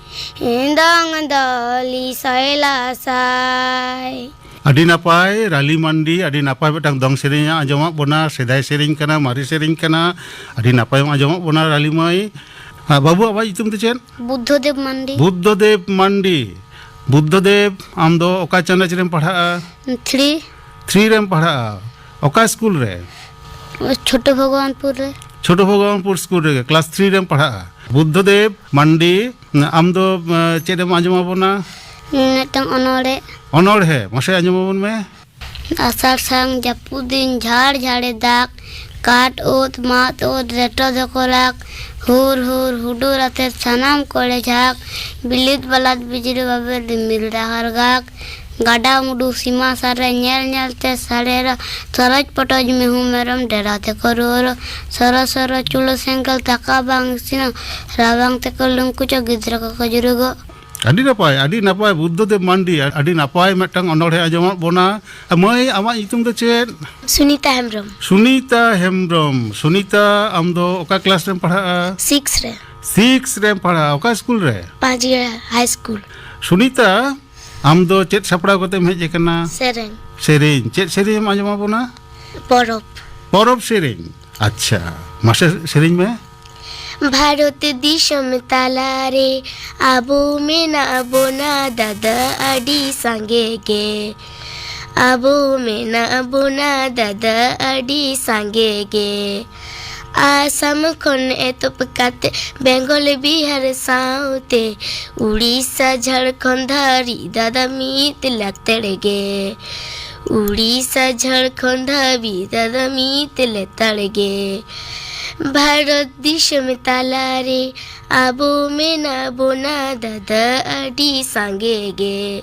ᱫᱚᱝ ᱫᱚ ᱞᱤᱥᱚᱭ ᱞᱟᱥᱟᱭ᱾ ᱟᱹᱰᱤ ᱱᱟᱯᱟᱭ, ᱨᱟᱞᱤ ᱢᱟᱱᱰᱤ, ᱟᱹᱰᱤ ᱱᱟᱯᱟᱭ ᱢᱤᱫᱴᱟᱝ ᱫᱚᱝ ᱥᱮᱨᱮᱧ ᱟᱸᱡᱚᱢᱟᱜ ᱵᱚᱱᱟ, ᱥᱮᱫᱟᱭ ᱥᱮᱨᱮᱧ ᱠᱟᱱᱟ, ᱢᱟᱨᱮ ᱥᱮᱨᱮᱧ ᱠᱟᱱᱟ, ᱟᱹᱰᱤ ᱱᱟᱯᱟᱭ ᱟᱸᱡᱚᱢᱟᱜ ᱵᱚᱱᱟ ᱨᱟᱞᱤ ᱢᱟᱹᱭ᱾ ᱟᱨ ᱵᱟᱹᱵᱩ, ᱟᱢᱟᱜ ᱧᱩᱛᱩᱢ ᱫᱚ ᱪᱮᱫ? ᱵᱩᱫᱽᱫᱷᱚᱫᱮᱵ ᱢᱟᱱᱰᱤ᱾ ᱵᱩᱫᱽᱫᱷᱚᱫᱮᱵ ᱢᱟᱱᱰᱤ᱾ ᱵᱩᱫᱽᱫᱷᱚᱫᱮᱵ, ᱟᱢ ᱫᱚ ᱚᱠᱟ ᱪᱟᱱᱟᱪ ᱨᱮᱢ ᱯᱟᱲᱦᱟᱜᱼᱟ? ᱛᱷᱨᱤ᱾ ᱛᱷᱨᱤ ᱨᱮᱢ ᱯᱟᱲᱦᱟᱜᱼᱟ᱾ ᱚᱠᱟ ᱥᱠᱩᱞ ᱨᱮ? ᱪᱷᱳᱴᱳ ᱵᱷᱚᱜᱚᱵᱟᱱᱯᱩᱨ ᱨᱮ᱾ ᱪᱷᱳᱴᱳ ᱵᱷᱚᱜᱚᱵᱟᱱᱯᱩᱨ ᱥᱠᱩᱞ ᱨᱮᱜᱮ, ᱠᱞᱟᱥ ᱛᱷᱨᱤ ᱨᱮᱢ ᱯᱟᱲᱦᱟᱜᱼᱟ᱾ ᱵᱩᱫᱽᱫᱷᱚᱫᱮᱵ ᱢᱟᱱᱰᱤ, ᱟᱢ ᱫᱚ, ᱮᱸ, ᱪᱮᱫ ᱮᱢ ᱟᱸᱡᱚᱢ ᱟᱵᱚᱱᱟ? ᱢᱤᱫᱴᱟᱝ ᱚᱱᱚᱲᱦᱮ᱾ ᱚᱱᱚᱲᱦᱮ, ᱢᱟᱥᱮ ᱟᱸᱡᱚᱢ ᱟᱵᱚᱱ ᱢᱮ᱾ ᱟᱥᱟᱲ ᱥᱟᱱ ᱡᱟᱹᱯᱩᱫ ᱫᱤᱱ ᱡᱷᱟᱲ ᱡᱷᱟᱲᱮ ᱫᱟᱜᱽ, ᱠᱟᱴ ᱳᱫ ᱢᱟᱫ ᱳᱫ ᱨᱮᱴᱚ ᱫᱚᱠᱚ ᱨᱟᱜᱽ, ᱦᱩᱨ ᱦᱩᱨ ᱦᱩᱰᱩᱨ ᱟᱛᱮ ᱥᱟᱱᱟᱢ ᱠᱚᱲᱮ ᱡᱷᱟᱠ, ᱵᱤᱞᱤᱫ ᱵᱟᱞᱟᱫ ᱵᱤᱡᱽᱞᱤ ᱵᱟᱵᱮᱨ ᱨᱤᱢᱤᱞ ᱰᱟᱦᱟᱨ ᱜᱟᱠ, ᱜᱟᱰᱟ ᱢᱩᱰᱩ ᱥᱤᱢᱟ ᱥᱟᱨ ᱨᱮ ᱧᱮᱞ ᱧᱮᱞ ᱛᱮ ᱥᱟᱰᱮᱨᱟ, ᱛᱚᱨᱚᱡ ᱯᱚᱴᱚᱡ ᱢᱤᱦᱩ ᱢᱮᱨᱚᱢ ᱰᱮᱨᱟ ᱛᱮᱠᱚ ᱨᱩᱣᱟᱹᱲᱟ, ᱥᱚᱨᱚ ᱥᱚᱨᱚ ᱪᱩᱞᱟᱹ ᱥᱮᱸᱜᱮᱞ ᱫᱟᱠᱟ ᱵᱟᱝ ᱤᱥᱤᱱᱟ, ᱨᱟᱵᱟᱝ ᱛᱮᱠᱚ ᱞᱩᱝᱠᱩᱪᱚ ᱜᱤᱫᱽᱨᱟᱹ ᱠᱚᱠᱚ ᱡᱩᱨᱩᱜᱚᱜ᱾ ᱟᱹᱰᱤ ᱱᱟᱯᱟᱭ, ᱟᱹᱰᱤ ᱱᱟᱯᱟᱭ, ᱵᱩᱫᱽᱫᱷᱚᱫᱮᱵ ᱢᱟᱱᱰᱤ, ᱟᱹᱰᱤ ᱱᱟᱯᱟᱭ ᱢᱤᱫᱴᱟᱝ ᱚᱱᱚᱬᱦᱮ ᱟᱸᱡᱚᱢᱟᱫ ᱵᱚᱱᱟ᱾ ᱢᱟᱹᱭ, ᱟᱢᱟᱜ ᱧᱩᱛᱩᱢ ᱫᱚ ᱪᱮᱫ? ᱥᱩᱱᱤᱛᱟ ᱦᱮᱢᱵᱨᱚᱢ᱾ ᱥᱩᱱᱤᱛᱟ ᱦᱮᱢᱵᱨᱚᱢ᱾ ᱥᱩᱱᱤᱛᱟ, ᱟᱢ ᱫᱚ ᱚᱠᱟ ᱠᱞᱟᱥ ᱨᱮᱢ ᱯᱟᱲᱦᱟᱜᱼᱟ? ᱥᱤᱠᱥ ᱨᱮ᱾ ᱥᱤᱠᱥ ᱨᱮᱢ ᱯᱟᱲᱦᱟᱜᱼᱟ᱾ ᱚᱠᱟ ᱥᱠᱩᱞ ᱨᱮ? ᱯᱟᱸᱪᱜᱟᱹᱲ ᱦᱟᱭ ᱥᱠᱩᱞ᱾ ᱥᱩᱱᱤᱛᱟ, ᱟᱢ ᱫᱚ ᱪᱮᱫ ᱥᱟᱯᱲᱟᱣ ᱠᱟᱛᱮᱢ ᱦᱮᱡ ᱟᱠᱟᱱᱟ? ᱥᱮᱨᱮᱧ᱾ ᱥᱮᱨᱮᱧ᱾ ᱪᱮᱫ ᱥᱮᱨᱮᱧ ᱮᱢ ᱟᱸᱡᱚᱢᱟᱵᱚᱱᱟ? ᱯᱚᱨᱚᱵᱽ᱾ ᱯᱚᱨᱚᱵᱽ ᱥᱮᱨᱮᱧ᱾ ᱟᱪᱪᱷᱟ, ᱢᱟᱥᱮ ᱥᱮᱨᱮᱧ ᱢᱮ᱾ ᱵᱷᱟᱨᱚᱛ ᱫᱤᱥᱚᱢ ᱛᱟᱞᱟᱨᱮ ᱟᱵᱚ ᱢᱮᱱᱟᱜ ᱵᱚᱱᱟ ᱫᱟᱫᱟ ᱟᱹᱰᱤ ᱥᱟᱸᱜᱮ ᱜᱮ᱾ ᱟᱵᱚ ᱢᱮᱱᱟᱜ ᱵᱚᱱᱟ ᱫᱟᱫᱟ ᱟᱹᱰᱤ ᱥᱟᱸᱜᱮ ᱜᱮ᱾ ᱟᱥᱟᱢ ᱠᱷᱚᱱ ᱮᱛᱚᱦᱚᱵ ᱠᱟᱛᱮ ᱵᱮᱝᱜᱚᱞ ᱵᱤᱦᱟᱨ ᱥᱟᱶᱛᱮ ᱩᱲᱤᱥᱥᱟ ᱡᱷᱟᱲᱠᱷᱚᱸᱰ ᱫᱷᱟᱹᱨᱤᱡ ᱫᱟᱫᱟ ᱢᱤᱫ ᱞᱮᱛᱟᱲ ᱜᱮ᱾ ᱩᱲᱤᱥᱥᱟ ᱡᱷᱟᱲᱠᱷᱚᱸᱰ ᱫᱷᱟᱹᱵᱤᱡ ᱫᱟᱫᱟ ᱢᱤᱫ ᱞᱮᱛᱟᱲ ᱜᱮ᱾ ᱵᱷᱟᱨᱚᱛ ᱫᱤᱥᱚᱢ ᱛᱟᱞᱟᱨᱮ ᱟᱵᱚ ᱢᱮᱱᱟᱜ ᱵᱚᱱᱟ ᱫᱟᱫᱟ ᱟᱹᱰᱤ ᱥᱟᱸᱜᱮ ᱜᱮ᱾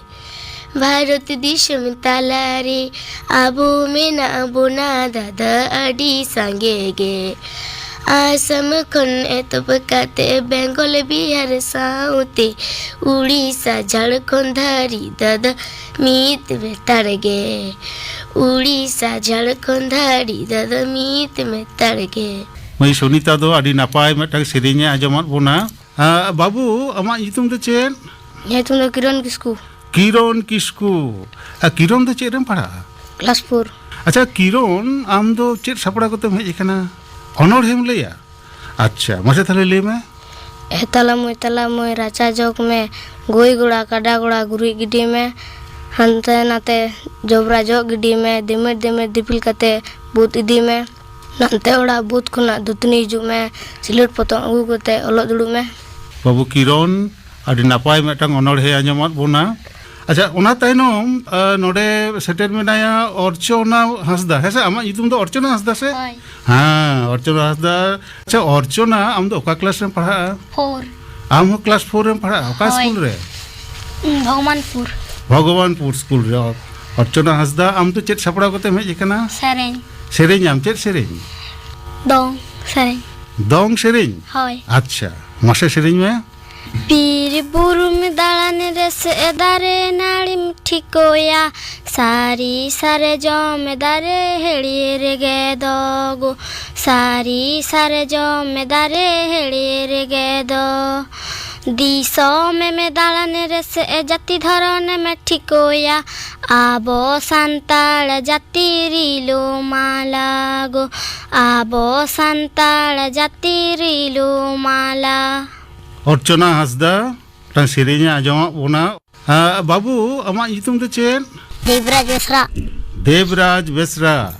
ᱵᱷᱟᱨᱚᱛ ᱫᱤᱥᱚᱢ ᱛᱟᱞᱟᱨᱮ ᱟᱵᱚ ᱢᱮᱱᱟᱜ ᱵᱚᱱᱟ ᱫᱟᱫᱟ ᱟᱹᱰᱤ ᱥᱟᱸᱜᱮ ᱜᱮ᱾ ᱟᱥᱟᱢ ᱠᱷᱚᱱ ᱮᱛᱚᱦᱚᱵ ᱠᱟᱛᱮ ᱵᱮᱝᱜᱚᱞ ᱵᱤᱦᱟᱨ ᱥᱟᱶᱛᱮ ᱩᱲᱤᱥᱥᱟ ᱡᱷᱟᱲᱠᱷᱚᱸᱰ ᱫᱷᱟᱹᱨᱤᱡ ᱫᱟᱫᱟ ᱢᱤᱫ ᱞᱮᱛᱟᱲ ᱜᱮ᱾ ᱩᱲᱤᱥᱥᱟ ᱡᱷᱟᱲᱠᱷᱚᱸᱰ ᱫᱷᱟᱹᱨᱤᱡ ᱫᱟᱫᱟ ᱢᱤᱫ ᱞᱮᱛᱟᱲ ᱜᱮ᱾ ᱢᱟᱹᱭ ᱥᱩᱱᱤᱛᱟ ᱫᱚ ᱟᱹᱰᱤ ᱱᱟᱯᱟᱭ ᱢᱤᱫᱴᱟᱝ ᱥᱮᱨᱮᱧ ᱮ ᱟᱸᱡᱚᱢᱟᱫ ᱵᱚᱱᱟ᱾ ᱟᱸ, ᱵᱟᱹᱵᱩ, ᱟᱢᱟᱜ ᱧᱩᱛᱩᱢ ᱫᱚ ᱪᱮᱫ? ᱧᱩᱛᱩᱢ ᱫᱚ ᱠᱤᱨᱚᱱ ᱠᱤᱥᱠᱩ᱾ ᱠᱤᱨᱚᱱ ᱠᱤᱥᱠᱩ᱾ ᱟᱨ ᱠᱤᱨᱚᱱ ᱫᱚ ᱪᱮᱫ ᱨᱮᱢ ᱯᱟᱲᱦᱟᱜᱼᱟ? Class four. ᱟᱪᱪᱷᱟ ᱠᱤᱨᱚᱱ, ᱟᱢ ᱫᱚ ᱪᱮᱫ ᱥᱟᱯᱲᱟᱣ ᱠᱟᱛᱮᱢ ᱦᱮᱡ ᱟᱠᱟᱱᱟ? ᱚᱱᱚᱬᱦᱮᱢ ᱞᱟᱹᱭᱟ? ᱟᱪᱪᱷᱟ, ᱢᱟᱥᱮ ᱛᱟᱦᱞᱮ ᱞᱟᱹᱭ ᱢᱮ᱾ ᱮ ᱛᱟᱞᱟ ᱢᱟᱹᱭ, ᱛᱟᱞᱟ ᱢᱟᱹᱭ, ᱨᱟᱪᱟ ᱡᱚᱜᱽ ᱢᱮ, ᱜᱟᱹᱭ ᱜᱚᱲᱟ ᱠᱟᱰᱟ ᱜᱚᱲᱟ ᱜᱩᱨᱤᱡ ᱜᱤᱰᱤ ᱢᱮ, ᱦᱟᱱᱛᱮ ᱱᱟᱛᱮ ᱡᱚᱵᱽᱨᱟ ᱡᱚᱜ ᱜᱤᱰᱤ ᱢᱮ, ᱫᱤᱢᱤᱨ ᱫᱤᱢᱤᱨ ᱫᱤᱯᱤᱞ ᱠᱟᱛᱮ ᱵᱩᱫ ᱤᱫᱤ ᱢᱮ, ᱱᱟᱱᱛᱮ ᱚᱲᱟᱜ ᱵᱩᱫ ᱠᱷᱚᱱᱟᱜ ᱫᱟᱹᱛᱟᱹᱱᱤ ᱦᱤᱡᱩᱜ ᱢᱮ, ᱥᱤᱞᱟᱹᱴ ᱯᱚᱛᱚᱵ ᱟᱹᱜᱩ ᱠᱟᱛᱮ ᱚᱞᱚᱜ ᱫᱩᱲᱩᱵ ᱢᱮ᱾ ᱵᱟᱹᱵᱩ ᱠᱤᱨᱚᱱ, ᱟᱹᱰᱤ ᱱᱟᱯᱟᱭ ᱢᱤᱫᱴᱟᱝ ᱚᱱᱚᱬᱦᱮ ᱟᱸᱡᱚᱢᱟᱫ ᱵᱚᱱᱟ᱾ ᱟᱪᱪᱷᱟ, ᱚᱱᱟ ᱛᱟᱭᱱᱚᱢ ᱟ, ᱱᱚᱰᱮ ᱥᱮᱴᱮᱨ ᱢᱮᱱᱟᱭᱟ ᱚᱨᱪᱚᱱᱟ ᱦᱟᱸᱥᱫᱟ᱾ ᱦᱮᱸ ᱥᱮ, ᱟᱢᱟᱜ ᱧᱩᱛᱩᱢ ᱫᱚ ᱚᱨᱪᱚᱱᱟ ᱦᱟᱸᱥᱫᱟ ᱥᱮ? ᱦᱳᱭ᱾ ᱦᱮᱸ, ᱚᱨᱪᱚᱱᱟ ᱦᱟᱸᱥᱫᱟ᱾ ᱟᱪᱪᱷᱟ, ᱚᱨᱪᱚᱱᱟ, ᱟᱢ ᱫᱚ ᱚᱠᱟ ᱠᱞᱟᱥ ᱨᱮᱢ ᱯᱟᱲᱦᱟᱜᱼᱟ? ᱯᱷᱳᱨ᱾ ᱟᱢ ᱦᱚᱸ ᱠᱞᱟᱥ ᱯᱷᱳᱨ ᱨᱮᱢ ᱯᱟᱲᱦᱟᱜᱼᱟ? ᱚᱠᱟ ᱦᱳᱭ᱾ ᱥᱠᱩᱞ ᱨᱮ? ᱩᱸ, ᱵᱷᱚᱜᱽᱵᱟᱱᱯᱩᱨ᱾ ᱵᱷᱚᱜᱽᱵᱟᱱᱯᱩᱨ ᱥᱠᱩᱞ ᱨᱮ᱾ ᱚᱨᱪᱚᱱᱟ ᱦᱟᱸᱥᱫᱟ, ᱟᱢ ᱫᱚ ᱪᱮᱫ ᱥᱟᱯᱲᱟᱣ ᱠᱟᱛᱮᱢ ᱦᱮᱡ ᱟᱠᱟᱱᱟ? ᱥᱮᱨᱮᱧ᱾ ᱥᱮᱨᱮᱧᱟᱢ, ᱪᱮᱫ ᱥᱮᱨᱮᱧ? ᱫᱚᱝ ᱥᱮᱨᱮᱧ᱾ ᱫᱚᱝ ᱥᱮᱨᱮᱧ? ᱦᱳᱭ᱾ ᱟᱪᱪᱷᱟ, ᱢᱟᱥᱮ ᱥᱮᱨᱮᱧ ᱢᱮ᱾ ᱵᱤᱨ ᱵᱩᱨᱩᱢ ᱫᱟᱬᱟᱱ ᱨᱮᱥᱮ ᱫᱟᱨᱮ ᱱᱟᱹᱲᱤᱢ ᱴᱷᱤᱠᱚᱭᱟ, ᱥᱟᱹᱨᱤ ᱥᱟᱨᱡᱚᱢ ᱫᱟᱨᱮ ᱦᱮᱲᱤᱭᱟᱹᱨ ᱜᱮᱫᱚᱜᱚ, ᱥᱟᱹᱨᱤ ᱥᱟᱨᱡᱚᱢ ᱫᱟᱨᱮ ᱦᱮᱲᱤᱭᱟᱹᱨ ᱜᱮᱫᱚ᱾ ᱫᱤᱥᱚᱢᱮᱢ ᱫᱟᱬᱟᱱ ᱨᱮᱥᱮ ᱡᱟᱹᱛᱤ ᱫᱷᱚᱨᱚᱱᱮᱢ ᱴᱷᱤᱠᱚᱭᱟ, ᱟᱵᱚ ᱥᱟᱱᱛᱟᱲ ᱡᱟᱹᱛᱤ ᱨᱤᱞᱟᱹᱢᱟᱞᱟ ᱜᱚ, ᱟᱵᱚ ᱥᱟᱱᱛᱟᱲ ᱡᱟᱹᱛᱤ ᱨᱤᱞᱟᱹᱢᱟᱞᱟ᱾ ᱚᱨᱪᱚᱱᱟ ᱦᱟᱸᱥᱫᱟ ᱢᱤᱫᱴᱟᱝ ᱥᱮᱨᱮᱧ ᱮ ᱟᱸᱡᱚᱢᱟᱫ ᱵᱚᱱᱟ᱾ ᱟ, ᱵᱟᱹᱵᱩ, ᱟᱢᱟᱜ ᱧᱩᱛᱩᱢ ᱫᱚ ᱪᱮᱫ? ᱫᱮᱵᱽᱨᱟᱡᱽ ᱵᱮᱥᱨᱟ᱾ ᱫᱮᱵᱽᱨᱟᱡᱽ ᱵᱮᱥᱨᱟ᱾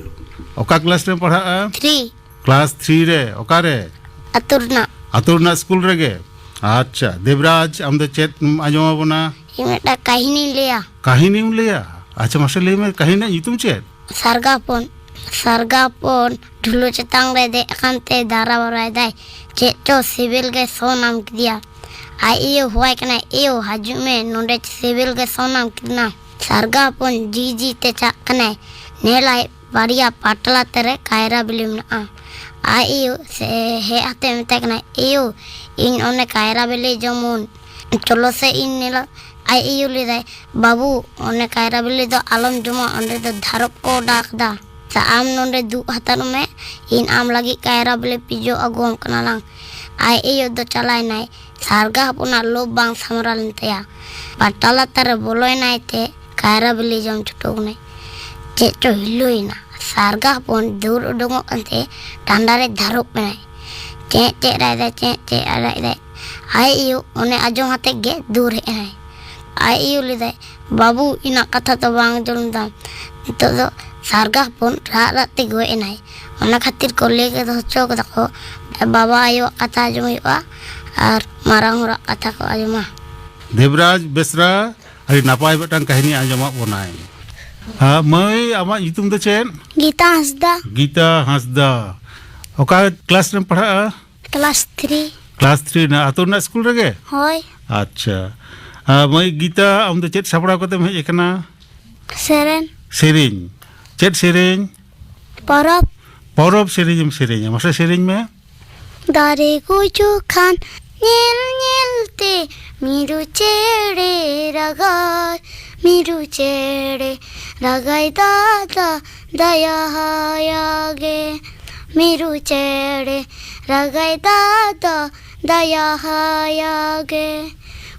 ᱚᱠᱟ ᱠᱞᱟᱥ ᱨᱮᱢ ᱯᱟᱲᱦᱟᱜᱼᱟ? ᱛᱷᱨᱤ᱾ ᱠᱞᱟᱥ ᱛᱷᱨᱤ ᱨᱮ᱾ ᱚᱠᱟᱨᱮ? ᱟᱹᱛᱩ ᱨᱮᱱᱟᱜ᱾ ᱟᱹᱛᱩ ᱨᱮᱱᱟᱜ ᱥᱠᱩᱞ ᱨᱮᱜᱮ? ᱟᱪᱪᱷᱟ, ᱫᱮᱵᱽᱨᱟᱡᱽ, ᱟᱢ ᱫᱚ ᱪᱮᱫ ᱮᱢ ᱟᱸᱡᱚᱢ ᱟᱵᱚᱱᱟ? ᱤᱧ ᱢᱤᱫᱴᱟᱝ ᱠᱟᱹᱦᱱᱤᱧ ᱞᱟᱹᱭᱟ᱾ ᱠᱟᱹᱦᱱᱤᱢ ᱞᱟᱹᱭᱟ? ᱟᱪᱪᱷᱟ, ᱢᱟᱥᱮ ᱞᱟᱹᱭ ᱢᱮ, ᱠᱟᱹᱦᱱᱤ ᱨᱮᱱᱟᱜ ᱧᱩᱛᱩᱢ ᱪᱮᱫ? ᱥᱟᱨᱜᱟ ᱦᱚᱯᱚᱱ᱾ ᱥᱟᱨᱜᱟ ᱦᱚᱯᱚᱱ ᱰᱷᱩᱞᱟᱹ ᱪᱮᱛᱟᱱ ᱨᱮ ᱫᱮᱡ ᱟᱠᱟᱱ ᱛᱮ ᱫᱟᱨᱟ ᱵᱟᱨᱟᱭ ᱫᱟᱭ᱾ ᱪᱮᱫ ᱪᱚ ᱥᱤᱵᱤᱞ ᱜᱮ ᱥᱚ ᱧᱟᱢ ᱠᱮᱫᱮᱭᱟ᱾ ᱟᱡ ᱟᱭᱳ ᱦᱚᱦᱚᱣᱟᱭ ᱠᱟᱱᱟᱭ, "ᱮᱭᱳ, ᱦᱤᱡᱩᱜ ᱢᱮ, ᱱᱚᱰᱮ ᱥᱤᱵᱤᱞ ᱜᱮ ᱥᱚ ᱧᱟᱢ ᱠᱮᱫᱮᱱᱟ᱾" ᱥᱟᱨᱜᱟ ᱦᱚᱯᱚᱱ ᱡᱤ ᱡᱤ ᱛᱮ ᱪᱟᱜ ᱠᱟᱱᱟᱭ᱾ ᱧᱮᱞᱟᱭ, ᱵᱟᱨᱭᱟ ᱯᱟᱴᱞᱟ ᱛᱮᱨᱮ ᱠᱟᱭᱨᱟ ᱵᱤᱞᱤ ᱢᱮᱱᱟᱜᱼᱟ᱾ ᱟᱡ ᱟᱭᱳ ᱥᱮ ᱦᱮᱡ ᱟᱛᱮ ᱢᱮᱛᱟᱭ ᱠᱟᱱᱟᱭ, "ᱮᱭᱳ, ᱤᱧ ᱚᱱᱮ ᱠᱟᱭᱨᱟ ᱵᱤᱞᱤ ᱡᱚᱢᱩᱱ, ᱪᱚᱞᱚ ᱥᱮ ᱤᱧ ᱧᱮᱞᱟ᱾" ᱟᱡ ᱟᱭᱳ ᱞᱟᱹᱭᱫᱟᱭ, "ᱵᱟᱹᱵᱩ, ᱚᱱᱮ ᱠᱟᱭᱨᱟ ᱵᱤᱞᱤ ᱫᱚ ᱟᱞᱚᱢ ᱡᱚᱢᱟ, ᱚᱸᱰᱮ ᱫᱚ ᱫᱷᱟᱨᱚᱯ ᱠᱚ ᱚᱰᱟᱣ ᱠᱟᱫᱟ᱾ ᱥᱮ ᱟᱢ ᱱᱚᱸᱰᱮ ᱫᱩᱜ ᱦᱟᱛᱟᱲ ᱢᱮ, ᱤᱧ ᱟᱢ ᱞᱟᱹᱜᱤᱫ ᱠᱟᱭᱨᱟ ᱵᱤᱞᱤ ᱯᱤᱡᱚ ᱟᱹᱜᱩᱣᱟᱢ ᱠᱟᱱᱟ ᱞᱟᱝ᱾" ᱟᱡ ᱟᱭᱳ ᱫᱚ ᱪᱟᱞᱟᱣᱮᱱᱟᱭ᱾ ᱥᱟᱨᱜᱟ ᱦᱚᱯᱚᱱᱟᱜ ᱞᱳᱵᱷ ᱵᱟᱝ ᱥᱟᱢᱵᱲᱟᱣ ᱞᱮᱱ ᱛᱟᱭᱟ᱾ ᱯᱟᱴᱟ ᱞᱟᱛᱟᱨ ᱨᱮ ᱵᱚᱞᱚᱭᱮᱱᱟᱭ ᱛᱮ ᱠᱟᱭᱨᱟ ᱵᱤᱞᱤ ᱡᱚᱢ ᱪᱷᱩᱴᱟᱹᱣ ᱮᱱᱟᱭ᱾ ᱪᱮᱫ ᱪᱚ ᱦᱤᱞᱟᱹᱭᱮᱱᱟ᱾ ᱥᱟᱨᱜᱟ ᱦᱚᱯᱚᱱ ᱫᱟᱹᱲ ᱩᱰᱩᱝᱚᱜ ᱠᱟᱱᱛᱮ ᱰᱟᱸᱰᱟ ᱨᱮ ᱫᱷᱟᱨᱚᱯ ᱮᱱᱟᱭ᱾ ᱪᱮᱸᱜ ᱪᱮᱸᱜ ᱨᱟᱜ ᱮᱫᱟᱭ, ᱪᱮᱸᱜ ᱪᱮᱸᱜ ᱨᱟᱜ ᱮᱫᱟᱭ᱾ ᱟᱡ ᱟᱭᱳ ᱚᱱᱮ ᱟᱸᱡᱚᱢ ᱟᱛᱮ ᱜᱮ ᱫᱟᱹᱲ ᱦᱮᱡ ᱮᱱᱟᱭ᱾ ᱟᱡ ᱟᱭᱳ ᱞᱟᱹᱭᱫᱟᱭ, "ᱵᱟᱹᱵᱩ, ᱤᱧᱟᱹᱜ ᱠᱟᱛᱷᱟ ᱫᱚ ᱵᱟᱝ ᱟᱸᱡᱚᱢ ᱞᱮᱫᱟᱢ?" ᱱᱤᱛᱚᱜ ᱫᱚ ᱥᱟᱨᱜᱟ ᱦᱚᱯᱚᱱ ᱨᱟᱜ ᱨᱟᱜ ᱛᱮ ᱜᱚᱡ ᱮᱱᱟᱭ᱾ ᱚᱱᱟ ᱠᱷᱟᱹᱛᱤᱨ ᱠᱚ ᱞᱟᱹᱭ ᱠᱮᱫᱟ ᱦᱚᱪᱚ ᱠᱟᱫᱟ ᱠᱚ, ᱵᱟᱵᱟ ᱟᱭᱳᱣᱟᱜ ᱠᱟᱛᱷᱟ ᱟᱸᱡᱚᱢ ᱦᱩᱭᱩᱜᱼᱟ ᱟᱨ ᱢᱟᱨᱟᱝ ᱦᱚᱲᱟᱜ ᱠᱟᱛᱷᱟ ᱠᱚ ᱟᱸᱡᱚᱢᱟ᱾ ᱫᱮᱵᱽᱨᱟᱡᱽ ᱵᱮᱥᱨᱟ, ᱟᱹᱰᱤ ᱱᱟᱯᱟᱭ ᱢᱤᱫᱴᱟᱝ ᱠᱟᱹᱦᱱᱤ ᱟᱸᱡᱚᱢᱟᱫ ᱵᱚᱱᱟᱭ᱾ ᱦᱮᱸ, ᱢᱟᱹᱭ, ᱟᱢᱟᱜ ᱧᱩᱛᱩᱢ ᱫᱚ ᱪᱮᱫ? ᱜᱤᱛᱟ ᱦᱟᱸᱥᱫᱟ᱾ ᱜᱤᱛᱟ ᱦᱟᱸᱥᱫᱟ᱾ ᱚᱠᱟ ᱠᱞᱟᱥ ᱨᱮᱢ ᱯᱟᱲᱦᱟᱜᱼᱟ? Class three. ᱠᱞᱟᱥ ᱛᱷᱨᱤ ᱨᱮᱱᱟᱜ ᱟᱹᱛᱩ ᱨᱮᱱᱟᱜ ᱥᱠᱩᱞ ᱨᱮᱜᱮ? ᱦᱳᱭ᱾ ᱟᱪᱪᱷᱟ᱾ ᱟᱨ ᱢᱟᱹᱭ ᱜᱤᱛᱟ, ᱟᱢ ᱫᱚ ᱪᱮᱫ ᱥᱟᱯᱲᱟᱣ ᱠᱟᱛᱮᱢ ᱦᱮᱡ ᱟᱠᱟᱱᱟ? ᱥᱮᱨᱮᱧ᱾ ᱥᱮᱨᱮᱧ᱾ ᱪᱮᱫ ᱥᱮᱨᱮᱧ? ᱯᱚᱨᱚᱵᱽ᱾ ᱯᱚᱨᱚᱵᱽ ᱥᱮᱨᱮᱧ ᱮᱢ ᱥᱮᱨᱮᱧᱟ, ᱢᱟᱥᱮ ᱥᱮᱨᱮᱧ ᱢᱮ᱾ ᱫᱟᱨᱮ ᱜᱩᱡᱩᱜ ᱠᱷᱟᱱ ᱧᱮᱞ ᱧᱮᱞ ᱛᱮ ᱢᱤᱨᱩ ᱪᱮᱬᱮ ᱨᱟᱜᱟᱭ, ᱢᱤᱨᱩ ᱪᱮᱬᱮ ᱨᱟᱜᱟᱭ ᱫᱟᱫᱟ ᱫᱟᱭᱟ ᱟᱭᱟ ᱜᱮ, ᱢᱤᱨᱩ ᱪᱮᱬᱮ ᱨᱟᱜᱟᱭ ᱫᱟᱫᱟ ᱫᱟᱭᱟ ᱟᱭᱟ ᱜᱮ᱾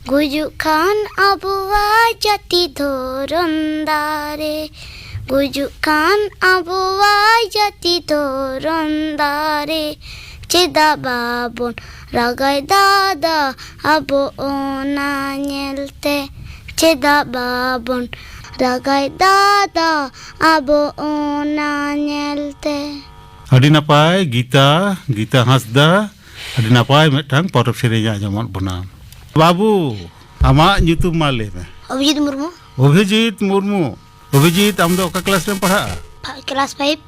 ᱜᱩᱡᱩᱜ ᱠᱷᱟᱱ ᱟᱵᱚᱣᱟᱜ ᱡᱟᱹᱛᱤ ᱫᱷᱚᱨᱚᱢ ᱫᱟᱨᱮ, ᱜᱩᱡᱩᱜ ᱠᱷᱟᱱ ᱟᱵᱚᱣᱟᱜ ᱡᱟᱹᱛᱤ ᱫᱷᱚᱨᱚᱢ ᱫᱟᱨᱮ, ᱪᱮᱫᱟᱜ ᱵᱟᱵᱚᱱ ᱨᱟᱜᱟᱭ ᱫᱟᱫᱟ ᱟᱵᱚ ᱚᱱᱟ ᱧᱮᱞᱛᱮ? ᱪᱮᱫᱟᱜ ᱵᱟᱵᱚᱱ ᱨᱟᱜᱟᱭ ᱫᱟᱫᱟ ᱟᱵᱚ ᱚᱱᱟ ᱧᱮᱞᱛᱮ? ᱟᱹᱰᱤ ᱱᱟᱯᱟᱭ ᱜᱤᱛᱟ, ᱜᱤᱛᱟ ᱦᱟᱸᱥᱫᱟ, ᱟᱹᱰᱤ ᱱᱟᱯᱟᱭ ᱢᱤᱫᱴᱟᱝ ᱯᱚᱨᱚᱵᱽ ᱥᱮᱨᱮᱧ ᱟᱸᱡᱚᱢᱟᱫ ᱵᱚᱱᱟ᱾ ᱵᱟᱹᱵᱩ, ᱟᱢᱟᱜ ᱧᱩᱛᱩᱢ ᱢᱟ ᱞᱟᱹᱭ ᱢᱮ᱾ ᱚᱵᱷᱤᱡᱤᱛ ᱢᱩᱨᱢᱩ᱾ ᱚᱵᱷᱤᱡᱤᱛ ᱢᱩᱨᱢᱩ᱾ ᱚᱵᱷᱤᱡᱤᱛ, ᱟᱢ ᱫᱚ ᱚᱠᱟ ᱠᱞᱟᱥ ᱨᱮᱢ ᱯᱟᱲᱦᱟᱜᱼᱟ? ᱯᱷᱟ-, ᱠᱞᱟᱥ ᱯᱷᱟᱭᱤᱵᱷ᱾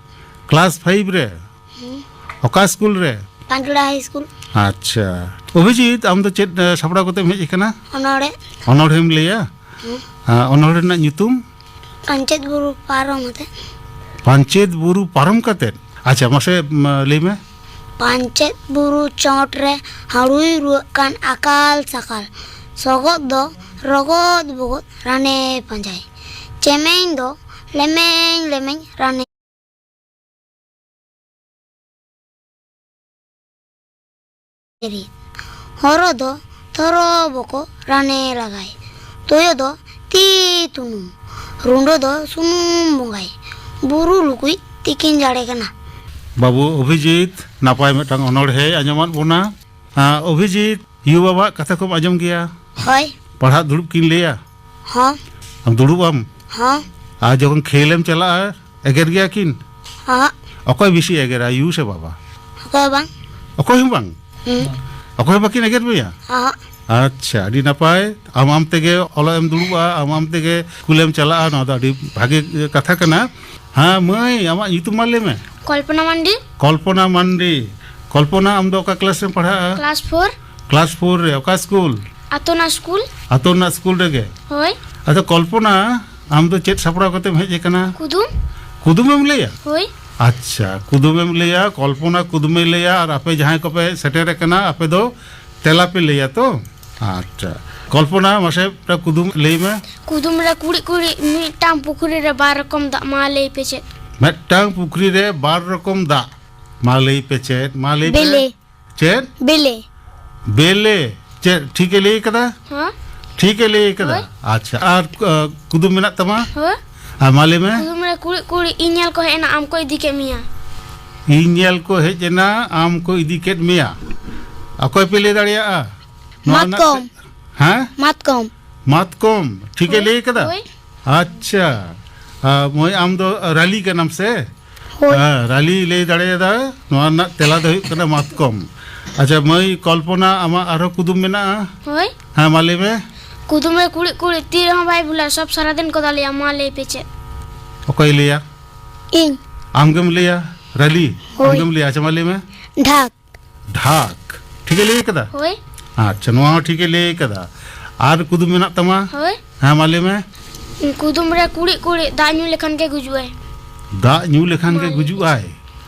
ᱠᱞᱟᱥ ᱯᱷᱟᱭᱤᱵᱷ ᱨᱮ? ᱦᱩᱸ᱾ ᱚᱠᱟ ᱥᱠᱩᱞ ᱨᱮ? ᱯᱟᱸᱪᱜᱟᱲᱟ ᱦᱟᱭ ᱥᱠᱩᱞ᱾ ᱟᱪᱪᱷᱟ᱾ ᱚᱵᱷᱤᱡᱤᱛ, ᱟᱢ ᱫᱚ ᱪᱮᱫ, ᱮ, ᱥᱟᱯᱲᱟᱣ ᱠᱟᱛᱮᱢ ᱦᱮᱡ ᱟᱠᱟᱱᱟ? ᱚᱱᱚᱬᱦᱮ᱾ ᱚᱱᱚᱬᱦᱮᱢ ᱞᱟᱹᱭᱟ? ᱦᱩᱸ᱾ ᱟ, ᱚᱱᱚᱬᱦᱮ ᱨᱮᱱᱟᱜ ᱧᱩᱛᱩᱢ? ᱯᱟᱧᱪᱮᱛ ᱵᱩᱨᱩ ᱯᱟᱨᱚᱢ ᱠᱟᱛᱮ᱾ ᱯᱟᱧᱪᱮᱛ ᱵᱩᱨᱩ ᱯᱟᱨᱚᱢ ᱠᱟᱛᱮ? ᱟᱪᱪᱷᱟ, ᱢᱟᱥᱮ, ᱢᱟ, ᱞᱟᱹᱭ ᱢᱮ᱾ ᱯᱟᱧᱪᱮᱛ ᱵᱩᱨᱩ ᱪᱚᱴ ᱨᱮ ᱦᱟᱹᱲᱩᱭ ᱨᱩᱣᱟᱹᱜ ᱠᱟᱱ ᱟᱠᱟᱞ ᱥᱟᱠᱟᱞ᱾ ᱥᱚᱜᱚᱫ ᱫᱚ ᱨᱚᱜᱚᱫ ᱵᱚᱜᱚᱫ ᱨᱟᱱᱮ ᱯᱟᱸᱡᱟᱭ᱾ ᱪᱮᱢᱮᱧ ᱫᱚ ᱞᱮᱢᱮᱧ ᱞᱮᱢᱮᱧ ᱨᱟᱱᱮ ᱨᱤᱫ᱾ ᱦᱚᱨᱚ ᱫᱚ ᱛᱚᱨᱚ ᱵᱚᱠᱚ ᱨᱟᱱᱮ ᱞᱟᱜᱟᱭ᱾ ᱛᱚᱭᱚ ᱫᱚ ᱛᱤ ᱛᱩᱱᱩᱢ᱾ ᱨᱩᱸᱰᱟᱹ ᱫᱚ ᱥᱩᱱᱩᱢ ᱵᱚᱸᱜᱟᱭ᱾ ᱵᱩᱨᱩ ᱞᱩᱠᱩᱭ ᱛᱤᱠᱤᱱ ᱡᱟᱲᱮ ᱠᱟᱱᱟ᱾ ᱵᱟᱹᱵᱩ ᱚᱵᱷᱤᱡᱤᱛ, ᱱᱟᱯᱟᱭ ᱢᱤᱫᱴᱟᱝ ᱚᱱᱚᱬᱦᱮ ᱟᱸᱡᱚᱢᱟᱫ ᱵᱚᱱᱟ᱾ ᱟ, ᱚᱵᱷᱤᱡᱤᱛ, ᱭᱩ ᱵᱟᱵᱟᱣᱟᱜ ᱠᱟᱛᱷᱟ ᱠᱚᱢ ᱟᱸᱡᱚᱢ ᱜᱮᱭᱟ? ᱦᱳᱭ᱾ ᱯᱟᱲᱦᱟᱜ ᱫᱩᱲᱩᱵ ᱠᱤᱱ ᱞᱟᱹᱭᱟ? ᱦᱚᱸ᱾ ᱟᱢ ᱫᱩᱲᱩᱵ ᱟᱢ? ᱦᱚᱸ᱾ ᱟᱨ ᱡᱚᱠᱷᱚᱱ ᱠᱷᱮᱞ ᱮᱢ ᱪᱟᱞᱟᱜᱼᱟ, ᱮᱜᱮᱨ ᱜᱮᱭᱟ ᱠᱤᱱ? ᱦᱚᱸ᱾ ᱚᱠᱚᱭ ᱵᱮᱥᱤ ᱮᱜᱮᱨᱟ, ᱭᱩ ᱥᱮ ᱵᱟᱵᱟ? ᱚᱠᱚᱭ ᱦᱚᱸ ᱵᱟᱝ᱾ ᱚᱠᱚᱭ ᱦᱚᱸ ᱵᱟᱝ? ᱦᱩᱸ᱾ ᱚᱠᱚᱭ ᱦᱚᱸ ᱵᱟᱹᱠᱤᱱ ᱮᱜᱮᱨ ᱢᱮᱭᱟ? ᱦᱚᱸ᱾ ᱟᱪᱪᱷᱟ, ᱟᱹᱰᱤ ᱱᱟᱯᱟᱭ᱾ ᱟᱢ ᱟᱢ ᱛᱮᱜᱮ ᱚᱞᱚᱜ ᱮᱢ ᱫᱩᱲᱩᱵᱼᱟ, ᱟᱢ ᱟᱢ ᱛᱮᱜᱮ ᱥᱠᱩᱞᱮᱢ ᱪᱟᱞᱟᱜᱼᱟ, ᱱᱚᱣᱟ ᱫᱚ ᱟᱹᱰᱤ ᱵᱷᱟᱜᱮ ᱠᱟᱛᱷᱟ ᱠᱟᱱᱟ᱾ ᱦᱮᱸ ᱢᱟᱹᱭ, ᱟᱢᱟᱜ ᱧᱩᱛᱩᱢ ᱢᱟ ᱞᱟᱹᱭ ᱢᱮ᱾ ᱠᱚᱞᱯᱚᱱᱟ ᱢᱟᱱᱰᱤ᱾ ᱠᱚᱞᱯᱚᱱᱟ ᱢᱟᱱᱰᱤ᱾ ᱠᱚᱞᱯᱚᱱᱟ, ᱟᱢ ᱫᱚ ᱚᱠᱟ ᱠᱞᱟᱥ ᱨᱮᱢ ᱯᱟᱲᱦᱟᱜᱼᱟ? Class four. ᱠᱞᱟᱥ ᱯᱷᱳᱨ ᱨᱮ᱾ ᱚᱠᱟ ᱥᱠᱩᱞ? ᱟᱛᱳ ᱨᱮᱱᱟᱜ ᱥᱠᱩᱞ᱾ ᱟᱛᱳ ᱨᱮᱱᱟᱜ ᱥᱠᱩᱞ ᱨᱮᱜᱮ? ᱦᱳᱭ᱾ ᱟᱪᱪᱷᱟ ᱠᱚᱞᱯᱚᱱᱟ, ᱟᱢ ᱫᱚ ᱪᱮᱫ ᱥᱟᱯᱲᱟᱣ ᱠᱟᱛᱮᱢ ᱦᱮᱡ ᱟᱠᱟᱱᱟ? ᱠᱩᱫᱩᱢ᱾ ᱠᱩᱫᱩᱢᱮᱢ ᱞᱟᱹᱭᱟ? ᱦᱳᱭ᱾ ᱟᱪᱪᱷᱟ, ᱠᱩᱫᱩᱢᱮᱢ ᱞᱟᱹᱭᱟ, ᱠᱚᱞᱯᱚᱱᱟ ᱠᱩᱫᱩᱢᱮ ᱞᱟᱹᱭᱟ, ᱟᱨ ᱟᱯᱮ ᱡᱟᱦᱟᱸᱭ ᱠᱚᱯᱮ ᱥᱮᱴᱮᱨ ᱟᱠᱟᱱᱟ, ᱟᱯᱮ ᱫᱚ ᱛᱮᱞᱟ ᱯᱮ ᱞᱟᱹᱭᱟ ᱛᱚ? ᱟᱪᱪᱷᱟ, ᱠᱚᱞᱯᱚᱱᱟ, ᱢᱟᱥᱮ ᱢᱤᱫᱴᱟᱝ ᱠᱩᱫᱩᱢ ᱞᱟᱹᱭ ᱢᱮ᱾ ᱠᱩᱫᱩᱢ ᱨᱮ ᱠᱩᱲᱤᱫ ᱠᱩᱲᱤᱫ ᱢᱤᱫᱴᱟᱝ ᱯᱩᱠᱷᱨᱤ ᱨᱮ ᱵᱟᱨ ᱨᱚᱠᱚᱢ ᱫᱟᱜ, ᱢᱟ ᱞᱟᱹᱭ ᱯᱮ ᱪᱮᱫ? ᱢᱤᱫᱴᱟᱝ ᱯᱩᱠᱷᱨᱤ ᱨᱮ ᱵᱟᱨ ᱨᱚᱠᱚᱢ ᱫᱟᱜ, ᱢᱟ ᱞᱟᱹᱭ ᱯᱮ ᱪᱮᱫ? ᱢᱟ ᱞᱟᱹᱭ ᱯᱮ᱾ ᱵᱮᱞᱮ᱾ ᱪᱮᱫ? ᱵᱮᱞᱮ᱾ ᱵᱮᱞᱮ᱾ ᱪᱮᱫ ᱴᱷᱤᱠᱮ ᱞᱟᱹᱭ ᱠᱟᱫᱟ? ᱦᱮᱸ᱾ ᱴᱷᱤᱠᱮ ᱞᱟᱹᱭ ᱠᱟᱫᱟ? ᱦᱳᱭ᱾ ᱟᱪᱪᱷᱟ, ᱟᱨ ᱟᱸ, ᱠᱩᱫᱩᱢ ᱢᱮᱱᱟᱜ ᱛᱟᱢᱟ? ᱦᱳᱭ᱾ ᱟᱨ ᱢᱟ ᱞᱟᱹᱭ ᱢᱮ᱾ ᱠᱩᱫᱩᱢ ᱨᱮ ᱠᱩᱲᱤᱫ ᱠᱩᱲᱤᱫ ᱤᱧ ᱧᱮᱞ ᱠᱚ ᱦᱮᱡ ᱮᱱᱟ, ᱟᱢ ᱠᱚ ᱤᱫᱤ ᱠᱮᱫ ᱢᱮᱭᱟ᱾ ᱤᱧ ᱧᱮᱞ ᱠᱚ ᱦᱮᱡ ᱮᱱᱟ, ᱟᱢ ᱠᱚ ᱤᱫᱤ ᱠᱮᱫ ᱢᱮᱭᱟ᱾ ᱱᱚᱣᱟ ᱨᱮᱱᱟᱜ ᱢᱟᱛᱠᱚᱢ᱾ ᱦᱮᱸ? ᱢᱟᱛᱠᱚᱢ᱾ ᱢᱟᱛᱠᱚᱢ᱾ ᱴᱷᱤᱠᱮ ᱦᱳᱭ᱾ ᱞᱟᱹᱭ ᱠᱟᱫᱟ? ᱦᱳᱭ᱾ ᱟᱪᱪᱷᱟ᱾ ᱟᱸ, ᱢᱟᱹᱭ, ᱟᱢ ᱫᱚ ᱨᱟᱞᱤ ᱠᱟᱱᱟᱢ ᱥᱮ? ᱦᱳᱭ᱾ ᱦᱮᱸ, ᱨᱟᱞᱤ ᱞᱟᱹᱭ ᱫᱟᱲᱮᱭᱟᱫᱟ᱾ ᱱᱚᱣᱟ ᱨᱮᱱᱟᱜ ᱛᱮᱞᱟ ᱫᱚ ᱦᱩᱭᱩᱜ ᱠᱟᱱᱟ ᱢᱟᱛᱠᱚᱢ᱾ ᱟᱪᱪᱷᱟ ᱢᱟᱹᱭ ᱠᱚᱞᱯᱚᱱᱟ, ᱟᱢᱟᱜ ᱟᱨᱦᱚᱸ ᱠᱩᱫᱩᱢ ᱢᱮᱱᱟᱜᱼᱟ? ᱦᱳᱭ᱾ ᱦᱮᱸ, ᱢᱟ ᱞᱟᱹᱭ ᱢᱮ᱾ ᱠᱩᱫᱩᱢ ᱨᱮ ᱠᱩᱲᱤᱫ ᱠᱩᱲᱤᱫ ᱛᱤ ᱨᱮᱦᱚᱸ ᱵᱟᱭ ᱵᱷᱩᱞᱟ, ᱥᱚᱵ ᱥᱟᱨᱟᱫᱤᱱ ᱠᱚ ᱫᱟᱞᱮᱭᱟ, ᱢᱟ ᱞᱟᱹᱭ ᱯᱮ ᱪᱮᱫ? ᱚᱠᱚᱭ ᱞᱟᱹᱭᱟ? ᱤᱧ᱾ ᱟᱢᱜᱮᱢ ᱞᱟᱹᱭᱟ? ᱨᱟᱞᱤ? ᱦᱳᱭ᱾ ᱟᱢᱜᱮᱢ ᱞᱟᱹᱭᱟ? ᱟᱪᱪᱷᱟ, ᱢᱟ ᱞᱟᱹᱭ ᱢᱮ᱾ ᱰᱷᱟᱠ᱾ ᱰᱷᱟᱠ᱾ ᱴᱷᱤᱠᱮ ᱞᱟᱹᱭ ᱠᱟᱫᱟ? ᱦᱳᱭ᱾ ᱟᱪᱪᱷᱟ, ᱱᱚᱣᱟ ᱦᱚᱸ ᱴᱷᱤᱠᱮ ᱞᱟᱹᱭ ᱠᱟᱫᱟ᱾ ᱟᱨ ᱠᱩᱫᱩᱢ ᱢᱮᱱᱟᱜ ᱛᱟᱢᱟ? ᱦᱳᱭ᱾ ᱦᱮᱸ, ᱢᱟ ᱞᱟᱹᱭ ᱢᱮ᱾ ᱠᱩᱫᱩᱢ ᱨᱮ ᱠᱩᱲᱤᱫ ᱠᱩᱲᱤᱫ ᱫᱟᱜ ᱧᱩ ᱞᱮᱠᱷᱟᱱ ᱜᱮ ᱜᱩᱡᱩᱜᱼᱟᱭ᱾ ᱫᱟᱜ ᱧᱩ ᱞᱮᱠᱷᱟᱱ ᱜᱮ ᱢᱟ ᱞᱟᱹᱭ ᱜᱩᱡᱩᱜᱼᱟᱭ᱾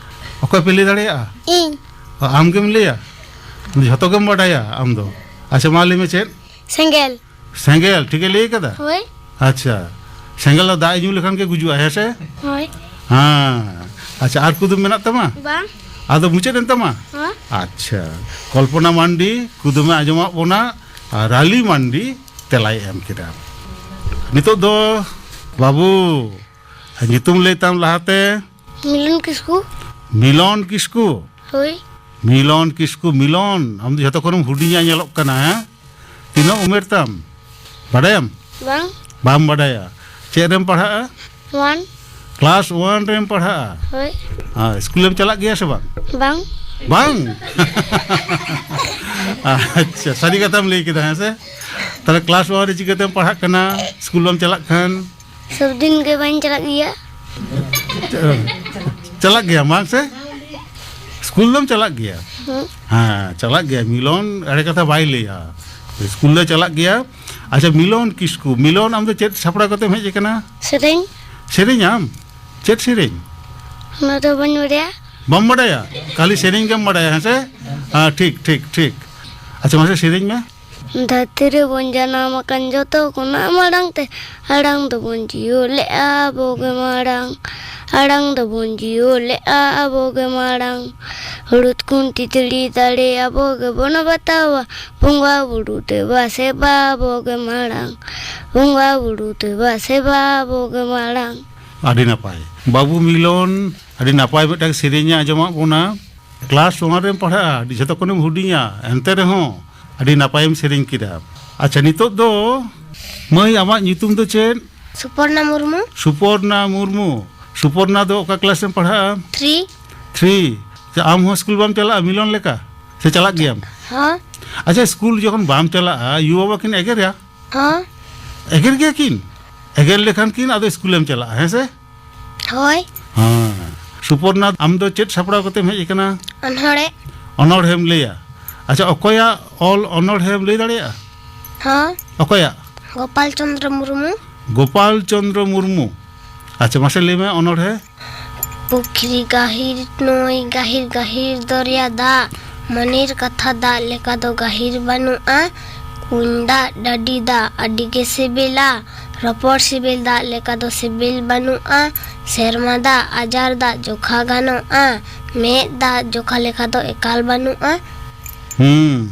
ᱚᱠᱚᱭ ᱯᱮ ᱞᱟᱹᱭ ᱫᱟᱲᱮᱭᱟᱜᱼᱟ? ᱤᱧ᱾ ᱚ, ᱟᱢ ᱜᱮᱢ ᱞᱟᱹᱭᱟ? ᱡᱷᱚᱛᱚ ᱜᱮᱢ ᱵᱟᱰᱟᱭᱟ ᱟᱢ ᱫᱚ᱾ ᱟᱪᱪᱷᱟ, ᱢᱟ ᱞᱟᱹᱭ ᱢᱮ ᱪᱮᱫ? ᱥᱮᱸᱜᱮᱞ᱾ ᱥᱮᱸᱜᱮᱞ, ᱴᱷᱤᱠᱮ ᱞᱟᱹᱭ ᱠᱟᱫᱟ? ᱦᱳᱭ᱾ ᱟᱪᱪᱷᱟ, ᱥᱮᱸᱜᱮᱞ ᱫᱚ ᱫᱟᱜ ᱧᱩ ᱞᱮᱠᱷᱟᱱ ᱜᱮ ᱜᱩᱡᱩᱜᱼᱟ, ᱦᱮᱸ ᱥᱮ? ᱦᱳᱭ᱾ ᱦᱮᱸ᱾ ᱟᱪᱪᱷᱟ, ᱟᱨ ᱠᱩᱫᱩᱢ ᱢᱮᱱᱟᱜ ᱛᱟᱢᱟ? ᱵᱟᱝ᱾ ᱟᱫᱚ ᱢᱩᱪᱟᱹᱫ ᱮᱱ ᱛᱟᱢᱟ? ᱦᱮᱸ᱾ ᱟᱪᱪᱷᱟ, ᱠᱚᱞᱯᱚᱱᱟ ᱢᱟᱱᱰᱤ ᱠᱩᱫᱩᱢᱮ ᱟᱸᱡᱚᱢᱟᱜ ᱵᱚᱱᱟ, ᱟᱨ ᱨᱟᱞᱤ ᱢᱟᱱᱰᱤ ᱛᱮᱞᱟᱭ ᱮᱢ ᱠᱮᱫᱟ᱾ ᱱᱤᱛᱚᱜ ᱫᱚ ᱵᱟᱹᱵᱩ, ᱧᱩᱛᱩᱢ ᱞᱟᱹᱭ ᱛᱟᱢ ᱞᱟᱦᱟᱛᱮ᱾ ᱢᱤᱞᱚᱱ ᱠᱤᱥᱠᱩ᱾ ᱢᱤᱞᱚᱱ ᱠᱤᱥᱠᱩ? ᱦᱳᱭ᱾ ᱢᱤᱞᱚᱱ ᱠᱤᱥᱠᱩ, ᱢᱤᱞᱚᱱ, ᱟᱢ ᱫᱚ ᱡᱷᱚᱛᱚ ᱠᱷᱚᱱᱮᱢ ᱦᱩᱰᱤᱧᱟ ᱧᱮᱞᱚᱜ ᱠᱟᱱᱟ, ᱦᱮᱸ? ᱛᱤᱱᱟᱹᱜ ᱩᱢᱮᱨ ᱛᱟᱢ? ᱵᱟᱰᱟᱭᱟᱢ? ᱵᱟᱝ᱾ ᱵᱟᱢ ᱵᱟᱰᱟᱭᱟ? ᱪᱮᱫ ᱨᱮᱢ ᱯᱟᱲᱦᱟᱜᱼᱟ? ᱚᱣᱟᱱ᱾ ᱠᱞᱟᱥ ᱚᱣᱟᱱ ᱨᱮᱢ ᱯᱟᱲᱦᱟᱜᱼᱟ? ᱦᱳᱭ᱾ ᱟᱨ ᱥᱠᱩᱞᱮᱢ ᱪᱟᱞᱟᱜ ᱜᱮᱭᱟ ᱥᱮ ᱵᱟᱝ? ᱵᱟᱝ᱾ ᱵᱟᱝ? ᱟᱪᱪᱷᱟ, ᱥᱟᱹᱨᱤ ᱠᱟᱛᱷᱟᱢ ᱞᱟᱹᱭ ᱠᱮᱫᱟ, ᱦᱮᱸ ᱥᱮ? ᱛᱟᱦᱞᱮ ᱠᱞᱟᱥ ᱳᱣᱟᱱ ᱨᱮ ᱪᱤᱠᱟᱹᱛᱮᱢ ᱯᱟᱲᱦᱟᱜ ᱠᱟᱱᱟ? ᱥᱠᱩᱞ ᱵᱟᱢ ᱪᱟᱞᱟᱜ ᱠᱷᱟᱱ? ᱥᱚᱵ ᱫᱤᱱ ᱜᱮ ᱵᱟᱹᱧ ᱪᱟᱞᱟᱜ ᱜᱮᱭᱟ᱾ ᱪᱟᱞᱟᱜ ᱜᱮᱭᱟᱢ, ᱵᱟᱝ ᱥᱮ? ᱥᱠᱩᱞ ᱫᱚᱢ ᱪᱟᱞᱟᱜ ᱜᱮᱭᱟ? ᱦᱩᱸ᱾ ᱦᱮᱸ, ᱪᱟᱞᱟᱜ ᱜᱮᱭᱟ᱾ ᱢᱤᱞᱚᱱ ᱮᱲᱮ ᱠᱟᱛᱷᱟ ᱵᱟᱭ ᱞᱟᱹᱭᱟ᱾ ᱥᱠᱩᱞ ᱫᱚ ᱪᱟᱞᱟᱜ ᱜᱮᱭᱟ᱾ ᱟᱪᱪᱷᱟ, ᱢᱤᱞᱚᱱ ᱠᱤᱥᱠᱩ, ᱢᱤᱞᱚᱱ, ᱟᱢ ᱫᱚ ᱪᱮᱫ ᱥᱟᱯᱲᱟᱣ ᱠᱟᱛᱮᱢ ᱦᱮᱡ ᱟᱠᱟᱱᱟ? ᱥᱮᱨᱮᱧ᱾ ᱥᱮᱨᱮᱧ ᱟᱢ? ᱪᱮᱫ ᱥᱮᱨᱮᱧ? ᱚᱱᱟ ᱫᱚ ᱵᱟᱹᱧ ᱵᱟᱲᱟᱭᱟ᱾ ᱵᱟᱢ ᱵᱟᱰᱟᱭᱟ? ᱠᱷᱟᱹᱞᱤ ᱥᱮᱨᱮᱧ ᱜᱮᱢ ᱵᱟᱰᱟᱭᱟ, ᱦᱮᱸ ᱥᱮ? ᱦᱮᱸ, ᱴᱷᱤᱠ, ᱴᱷᱤᱠ, ᱴᱷᱤᱠ᱾ ᱟᱪᱪᱷᱟ, ᱢᱟᱥᱮ ᱥᱮᱨᱮᱧ ᱢᱮ᱾ ᱫᱷᱟᱹᱨᱛᱤ ᱨᱮᱵᱚᱱ ᱡᱟᱱᱟᱢ ᱟᱠᱟᱱ ᱡᱚᱛᱚ ᱠᱷᱚᱱᱟᱜ ᱢᱟᱲᱟᱝ ᱛᱮ, ᱟᱲᱟᱝ ᱫᱚᱵᱚᱱ ᱡᱤᱭᱟᱹᱣ ᱞᱮᱜᱼᱟ ᱟᱵᱚ ᱜᱮ ᱢᱟᱲᱟᱝ᱾ ᱟᱲᱟᱝ ᱫᱚᱵᱚᱱ ᱡᱤᱭᱟᱹᱣ ᱞᱮᱜᱼᱟ ᱟᱵᱚ ᱜᱮ ᱢᱟᱲᱟᱝ᱾ ᱦᱩᱲᱩᱫ ᱠᱷᱚᱱ ᱛᱤᱛᱲᱤ ᱫᱟᱲᱮ ᱟᱵᱚ ᱜᱮᱵᱚᱱ ᱵᱟᱛᱟᱣᱟ᱾ ᱵᱚᱸᱜᱟ ᱵᱩᱨᱩ ᱫᱮᱵᱟ ᱥᱮᱵᱟ ᱟᱵᱚ ᱜᱮ ᱢᱟᱲᱟᱝ᱾ ᱵᱚᱸᱜᱟ ᱵᱩᱨᱩ ᱫᱮᱵᱟ ᱥᱮᱵᱟ ᱟᱵᱚ ᱜᱮ ᱢᱟᱲᱟᱝ᱾ ᱟᱹᱰᱤ ᱱᱟᱯᱟᱭ᱾ ᱵᱟᱹᱵᱩ ᱢᱤᱞᱚᱱ, ᱟᱹᱰᱤ ᱱᱟᱯᱟᱭ ᱢᱤᱫᱴᱟᱝ ᱥᱮᱨᱮᱧ ᱮ ᱟᱸᱡᱚᱢᱟᱜ ᱵᱚᱱᱟ᱾ ᱠᱞᱟᱥ ᱳᱣᱟᱱ ᱨᱮᱢ ᱯᱟᱲᱦᱟᱜᱼᱟ, ᱟᱹᱰᱤ, ᱡᱷᱚᱛᱚ ᱠᱷᱚᱱᱮᱢ ᱦᱩᱰᱤᱧᱟ, ᱮᱱᱛᱮ ᱨᱮᱦᱚᱸ ᱟᱹᱰᱤ ᱱᱟᱯᱟᱭᱮᱢ ᱥᱮᱨᱮᱧ ᱠᱮᱫᱟ᱾ ᱟᱪᱪᱷᱟ, ᱱᱤᱛᱚᱜ ᱫᱚ ᱢᱟᱹᱭ, ᱟᱢᱟᱜ ᱧᱩᱛᱩᱢ ᱫᱚ ᱪᱮᱫ? ᱥᱩᱯᱚᱨᱱᱟ ᱢᱩᱨᱢᱩ᱾ ᱥᱩᱯᱚᱨᱱᱟ ᱢᱩᱨᱢᱩ᱾ ᱥᱩᱯᱚᱨᱱᱟ ᱫᱚ ᱚᱠᱟ ᱠᱞᱟᱥ ᱨᱮᱢ ᱯᱟᱲᱦᱟᱜᱼᱟ? ᱛᱷᱨᱤ᱾ ᱛᱷᱨᱤ᱾ ᱟᱪᱪᱷᱟ, ᱟᱢ ᱦᱚᱸ ᱥᱠᱩᱞ ᱵᱟᱢ ᱪᱟᱞᱟᱜᱼᱟ ᱢᱤᱞᱚᱱ ᱞᱮᱠᱟ? ᱥᱮ ᱪᱟᱞᱟᱜ ᱜᱮᱭᱟᱢ? ᱦᱚᱸ᱾ ᱟᱪᱪᱷᱟ, ᱥᱠᱩᱞ ᱡᱚᱠᱷᱚᱱ ᱵᱟᱢ ᱪᱟᱞᱟᱜᱼᱟ, ᱭᱩ ᱵᱟᱵᱟ ᱠᱤᱱ ᱮᱜᱮᱨᱟ? ᱦᱚᱸ᱾ ᱮᱜᱮᱨ ᱜᱮᱭᱟ ᱠᱤᱱ? ᱮᱜᱮᱨ ᱞᱮᱠᱷᱟᱱ ᱠᱤᱱ ᱟᱫᱚ ᱥᱠᱩᱞᱮᱢ ᱪᱟᱞᱟᱜᱼᱟ, ᱦᱮᱸ ᱥᱮ? ᱦᱳᱭ᱾ ᱦᱮᱸ᱾ ᱥᱩᱯᱚᱨᱱᱟ, ᱟᱢ ᱫᱚ ᱪᱮᱫ ᱥᱟᱯᱲᱟᱣ ᱠᱟᱛᱮᱢ ᱦᱮᱡ ᱟᱠᱟᱱᱟ? ᱚᱱᱚᱲᱦᱮ᱾ ᱚᱱᱚᱲᱦᱮᱢ ᱞᱟᱹᱭᱟ? ᱟᱪᱪᱷᱟ, ᱚᱠᱚᱭᱟᱜ ᱚᱞ ᱚᱱᱚᱲᱦᱮᱢ ᱞᱟᱹᱭ ᱫᱟᱲᱮᱭᱟᱜᱼᱟ? ᱦᱚᱸ᱾ ᱚᱠᱚᱭᱟᱜ? ᱜᱳᱯᱟᱞ ᱪᱚᱸᱫᱽᱨᱚ ᱢᱩᱨᱢᱩ᱾ ᱜᱳᱯᱟᱞ ᱪᱚᱸᱫᱽᱨᱚ ᱢᱩᱨᱢᱩ᱾ ᱟᱪᱪᱷᱟ, ᱢᱟᱥᱮ ᱞᱟᱹᱭ ᱢᱮ ᱚᱱᱚᱲᱦᱮ᱾ ᱯᱩᱠᱷᱨᱤ ᱜᱟᱹᱦᱤᱨ ᱱᱟᱹᱭ ᱜᱟᱹᱦᱤᱨ ᱜᱟᱹᱦᱤᱨ ᱫᱚᱨᱭᱟ ᱫᱟᱜ, ᱢᱚᱱᱮᱨ ᱠᱟᱛᱷᱟ ᱫᱟᱜ ᱞᱮᱠᱟ ᱫᱚ ᱜᱟᱹᱦᱤᱨ ᱵᱟᱹᱱᱩᱜᱼᱟ᱾ ᱠᱩᱧ ᱫᱟᱜ ᱰᱟᱹᱰᱤ ᱫᱟᱜ ᱟᱹᱰᱤ ᱜᱮ ᱥᱤᱵᱤᱞᱟ, ᱨᱚᱯᱚᱲ ᱥᱤᱵᱤᱞ ᱫᱟᱜ ᱞᱮᱠᱟ ᱫᱚ ᱥᱤᱵᱤᱞ ᱵᱟᱹᱱᱩᱜᱼᱟ᱾ ᱥᱮᱨᱢᱟ ᱫᱟᱜ ᱟᱡᱟᱨ ᱫᱟᱜ ᱡᱚᱠᱷᱟ ᱜᱟᱱᱚᱜᱼᱟ, ᱢᱮᱫ ᱫᱟᱜ ᱡᱚᱠᱷᱟ ᱞᱮᱠᱟ ᱫᱚ ᱮᱠᱟᱞ ᱵᱟᱹᱱᱩᱜᱼᱟ᱾ ᱦᱩᱸ,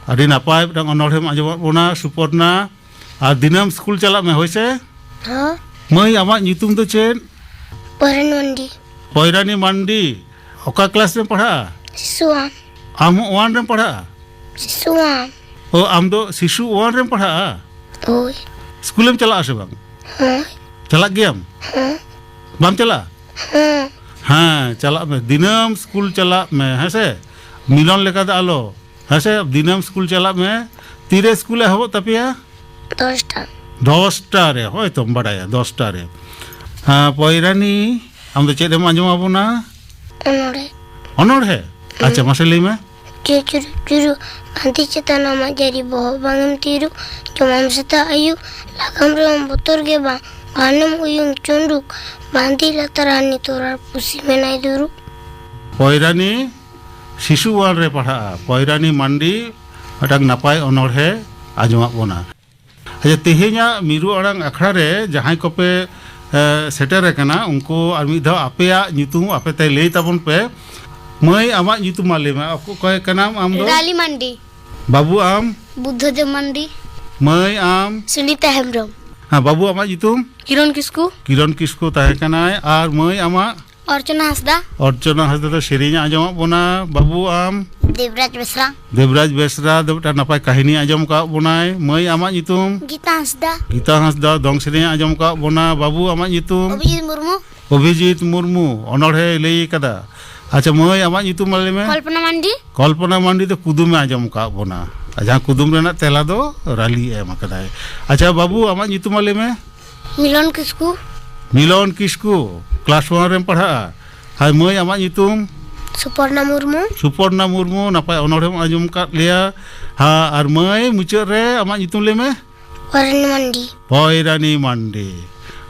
ᱟᱹᱰᱤ ᱱᱟᱯᱟᱭ ᱢᱤᱫᱴᱟᱝ ᱚᱱᱚᱲᱦᱮᱢ ᱟᱸᱡᱚᱢᱟᱫ ᱵᱚᱱᱟ ᱥᱩᱯᱚᱨᱱᱟ᱾ ᱟᱨ ᱫᱤᱱᱟᱹᱢ ᱥᱠᱩᱞ ᱪᱟᱞᱟᱜ ᱢᱮ, ᱦᱳᱭ ᱥᱮ? ᱦᱚᱸ᱾ ᱢᱟᱹᱭ, ᱟᱢᱟᱜ ᱧᱩᱛᱩᱢ ᱫᱚ ᱪᱮᱫ? ᱯᱚᱨᱮᱱ ᱢᱟᱱᱰᱤ᱾ ᱯᱚᱭᱨᱟᱱᱤ ᱢᱟᱱᱰᱤ᱾ ᱚᱠᱟ ᱠᱞᱟᱥ ᱨᱮᱢ ᱯᱟᱲᱦᱟᱜᱼᱟ? ᱥᱤᱥᱩ ᱣᱟᱱ᱾ ᱟᱢ ᱦᱚᱸ ᱳᱣᱟᱱ ᱨᱮᱢ ᱯᱟᱲᱦᱟᱜᱼᱟ? ᱥᱤᱥᱩ ᱣᱟᱱ᱾ ᱚ, ᱟᱢ ᱫᱚ ᱥᱤᱥᱩ ᱳᱣᱟᱱ ᱨᱮᱢ ᱯᱟᱲᱦᱟᱜᱼᱟ? ᱦᱳᱭ᱾ ᱥᱠᱩᱞᱮᱢ ᱪᱟᱞᱟᱜᱼᱟ ᱥᱮ ᱵᱟᱝ? ᱦᱮᱸ᱾ ᱪᱟᱞᱟᱜ ᱜᱮᱭᱟᱢ? ᱦᱮᱸ᱾ ᱵᱟᱢ ᱪᱟᱞᱟᱜᱼᱟ? ᱦᱮᱸ᱾ ᱦᱮᱸ, ᱪᱟᱞᱟᱜ ᱢᱮ, ᱫᱤᱱᱟᱹᱢ ᱥᱠᱩᱞ ᱪᱟᱞᱟᱜ ᱢᱮ, ᱦᱮᱸ ᱥᱮ? ᱢᱤᱞᱚᱱ ᱞᱮᱠᱟ ᱫᱚ ᱟᱞᱚ, ᱦᱮᱸ ᱥᱮ? ᱫᱤᱱᱟᱹᱢ ᱥᱠᱩᱞ ᱪᱟᱞᱟᱜ ᱢᱮ᱾ ᱛᱤᱨᱮ ᱥᱠᱩᱞ ᱮᱦᱚᱵᱚᱜ ᱛᱟᱯᱮᱭᱟ? ᱫᱚᱥᱴᱟ᱾ ᱫᱚᱥᱴᱟ ᱨᱮ, ᱦᱳᱭ ᱛᱚᱢ ᱵᱟᱰᱟᱭᱟ, ᱫᱚᱥᱴᱟ ᱨᱮ᱾ ᱦᱮᱸ, ᱯᱚᱭᱨᱟᱱᱤ, ᱟᱢ ᱫᱚ ᱪᱮᱫ ᱮᱢ ᱟᱸᱡᱚᱢ ᱟᱵᱚᱱᱟ? ᱚᱱᱚᱬᱦᱮ᱾ ᱚᱱᱚᱬᱦᱮ? ᱟᱪᱪᱷᱟ, ᱢᱟᱥᱮ ᱞᱟᱹᱭ ᱢᱮ᱾ ᱪᱩᱨᱩ ᱪᱩᱨᱩ ᱪᱩᱨᱩ, ᱵᱟᱸᱫᱤ ᱪᱮᱛᱟᱱ ᱟᱢᱟᱜ ᱡᱟᱹᱨᱤ, ᱵᱚᱦᱚᱜ ᱵᱟᱝ ᱮᱢ ᱛᱤᱨᱩ, ᱡᱚᱢᱟᱢ ᱥᱮᱛᱟᱜ ᱟᱹᱭᱩᱵ, ᱞᱟᱜᱟᱢ ᱨᱮᱦᱚᱸ ᱵᱚᱛᱚᱨ ᱜᱮ ᱵᱟᱝ, ᱜᱷᱟᱱᱮᱢ ᱩᱭᱩᱝ ᱪᱩᱸᱰᱩᱠ, ᱵᱟᱸᱫᱤ ᱞᱟᱛᱟᱨ ᱦᱟᱹᱱᱤ ᱛᱚᱨᱟ ᱯᱩᱥᱤ ᱢᱮᱱᱟᱭ ᱫᱩᱲᱩᱵ᱾ ᱯᱚᱭᱨᱟᱱᱤ ᱥᱤᱥᱩ ᱚᱣᱟᱱ ᱨᱮ ᱯᱟᱲᱦᱟᱜᱼᱟ, ᱯᱚᱭᱨᱟᱱᱤ ᱢᱟᱱᱰᱤ ᱢᱤᱫᱴᱟᱝ ᱱᱟᱯᱟᱭ ᱚᱱᱚᱬᱦᱮ ᱟᱸᱡᱚᱢᱟᱜ ᱵᱚᱱᱟ᱾ ᱟᱪᱪᱷᱟ, ᱛᱮᱦᱮᱧᱟᱜ ᱢᱤᱨᱩ ᱟᱲᱟᱝ ᱟᱠᱷᱲᱟ ᱨᱮ ᱡᱟᱦᱟᱸᱭ ᱠᱚᱯᱮ, ᱮ, ᱥᱮᱴᱮᱨ ᱟᱠᱟᱱᱟ, ᱩᱱᱠᱩ ᱟᱨ ᱢᱤᱫ ᱫᱷᱟᱣ ᱟᱯᱮᱭᱟᱜ ᱧᱩᱛᱩᱢ ᱟᱯᱮ ᱛᱮ ᱞᱟᱹᱭ ᱛᱟᱵᱚᱱ ᱯᱮ᱾ ᱢᱟᱹᱭ, ᱟᱢᱟᱜ ᱧᱩᱛᱩᱢ ᱢᱟ ᱞᱟᱹᱭ ᱢᱮ᱾ ᱚᱠᱚ-, ᱚᱠᱚᱭ ᱠᱟᱱᱟᱢ ᱟᱢ ᱫᱚ? ᱨᱟᱞᱤ ᱢᱟᱱᱰᱤ᱾ ᱵᱟᱹᱵᱩ, ᱟᱢ? ᱵᱩᱫᱽᱫᱷᱚᱫᱮᱵ ᱢᱟᱱᱰᱤ᱾ ᱢᱟᱹᱭ, ᱟᱢ? ᱥᱩᱱᱤᱛᱟ ᱦᱮᱢᱵᱨᱚᱢ᱾ ᱦᱮᱸ, ᱵᱟᱹᱵᱩ, ᱟᱢᱟᱜ ᱧᱩᱛᱩᱢ? ᱠᱤᱨᱚᱱ ᱠᱤᱥᱠᱩ᱾ ᱠᱤᱨᱚᱱ ᱠᱤᱥᱠᱩ ᱛᱟᱦᱮᱸ ᱠᱟᱱᱟᱭ᱾ ᱟᱨ ᱢᱟᱹᱭ, ᱟᱢᱟᱜ? ᱚᱨᱪᱚᱱᱟ ᱦᱟᱸᱥᱫᱟ᱾ ᱚᱨᱪᱚᱱᱟ ᱦᱟᱸᱥᱫᱟ ᱫᱚ ᱥᱮᱨᱮᱧ ᱮ ᱟᱸᱡᱚᱢᱟᱜ ᱵᱚᱱᱟ᱾ ᱵᱟᱹᱵᱩ, ᱟᱢ? ᱫᱮᱵᱽᱨᱟᱡᱽ ᱵᱮᱥᱨᱟ᱾ ᱫᱮᱵᱽᱨᱟᱡᱽ ᱵᱮᱥᱨᱟ ᱫᱚ ᱢᱤᱫᱴᱟᱝ ᱱᱟᱯᱟᱭ ᱠᱟᱹᱦᱱᱤ ᱟᱸᱡᱚᱢ ᱠᱟᱜ ᱵᱚᱱᱟᱭ᱾ ᱢᱟᱹᱭ, ᱟᱢᱟᱜ ᱧᱩᱛᱩᱢ? ᱜᱤᱛᱟ ᱦᱟᱸᱥᱫᱟ᱾ ᱜᱤᱛᱟ ᱦᱟᱸᱥᱫᱟ ᱫᱚᱝ ᱥᱮᱨᱮᱧ ᱮ ᱟᱸᱡᱚᱢ ᱠᱟᱜ ᱵᱚᱱᱟ᱾ ᱵᱟᱹᱵᱩ, ᱟᱢᱟᱜ ᱧᱩᱛᱩᱢ? ᱚᱵᱷᱤᱡᱤᱛ ᱢᱩᱨᱢᱩ᱾ ᱚᱵᱷᱤᱡᱤᱛ ᱢᱩᱨᱢᱩ ᱚᱱᱚᱬᱦᱮᱭ ᱞᱟᱹᱭ ᱠᱟᱫᱟ᱾ ᱟᱪᱪᱷᱟ ᱢᱟᱹᱭ, ᱟᱢᱟᱜ ᱧᱩᱛᱩᱢ ᱢᱟ ᱞᱟᱹᱭ ᱢᱮ᱾ ᱠᱚᱞᱯᱚᱱᱟ ᱢᱟᱱᱰᱤ᱾ ᱠᱚᱞᱯᱚᱱᱟ ᱢᱟᱱᱰᱤ ᱫᱚ ᱠᱩᱫᱩᱢᱮ ᱟᱸᱡᱚᱢ ᱠᱟᱜ ᱵᱚᱱᱟ᱾ ᱟᱨ ᱡᱟᱦᱟᱸ ᱠᱩᱫᱩᱢ ᱨᱮᱱᱟᱜ ᱛᱮᱞᱟ ᱫᱚ ᱨᱟᱞᱤ ᱮᱢ ᱠᱟᱫᱟᱭ᱾ ᱟᱪᱪᱷᱟ ᱵᱟᱹᱵᱩ, ᱟᱢᱟᱜ ᱧᱩᱛᱩᱢ ᱢᱟ ᱞᱟᱹᱭ ᱢᱮ᱾ ᱢᱤᱞᱚᱱ ᱠᱤᱥᱠᱩ᱾ ᱢᱤᱞᱚᱱ ᱠᱤᱥᱠᱩ, ᱠᱞᱟᱥ ᱚᱣᱟᱱ ᱨᱮᱢ ᱯᱟᱲᱦᱟᱜᱼᱟ᱾ ᱟᱨ ᱢᱟᱹᱭ, ᱟᱢᱟᱜ ᱧᱩᱛᱩᱢ? ᱥᱩᱯᱚᱨᱱᱟ ᱢᱩᱨᱢᱩ᱾ ᱥᱩᱯᱚᱨᱱᱟ ᱢᱩᱨᱢᱩ, ᱱᱟᱯᱟᱭ ᱚᱱᱚᱬᱦᱮᱢ ᱟᱸᱡᱚᱢ ᱠᱟᱫ ᱞᱮᱭᱟ᱾ ᱦᱮᱸ, ᱟᱨ ᱢᱟᱹᱭ, ᱢᱩᱪᱟᱹᱫ ᱨᱮ ᱟᱢᱟᱜ ᱧᱩᱛᱩᱢ ᱞᱟᱹᱭ ᱢᱮ᱾ ᱯᱚᱭᱨᱟᱱᱤ ᱢᱟᱱᱰᱤ᱾ ᱯᱚᱭᱨᱟᱱᱤ ᱢᱟᱱᱰᱤ᱾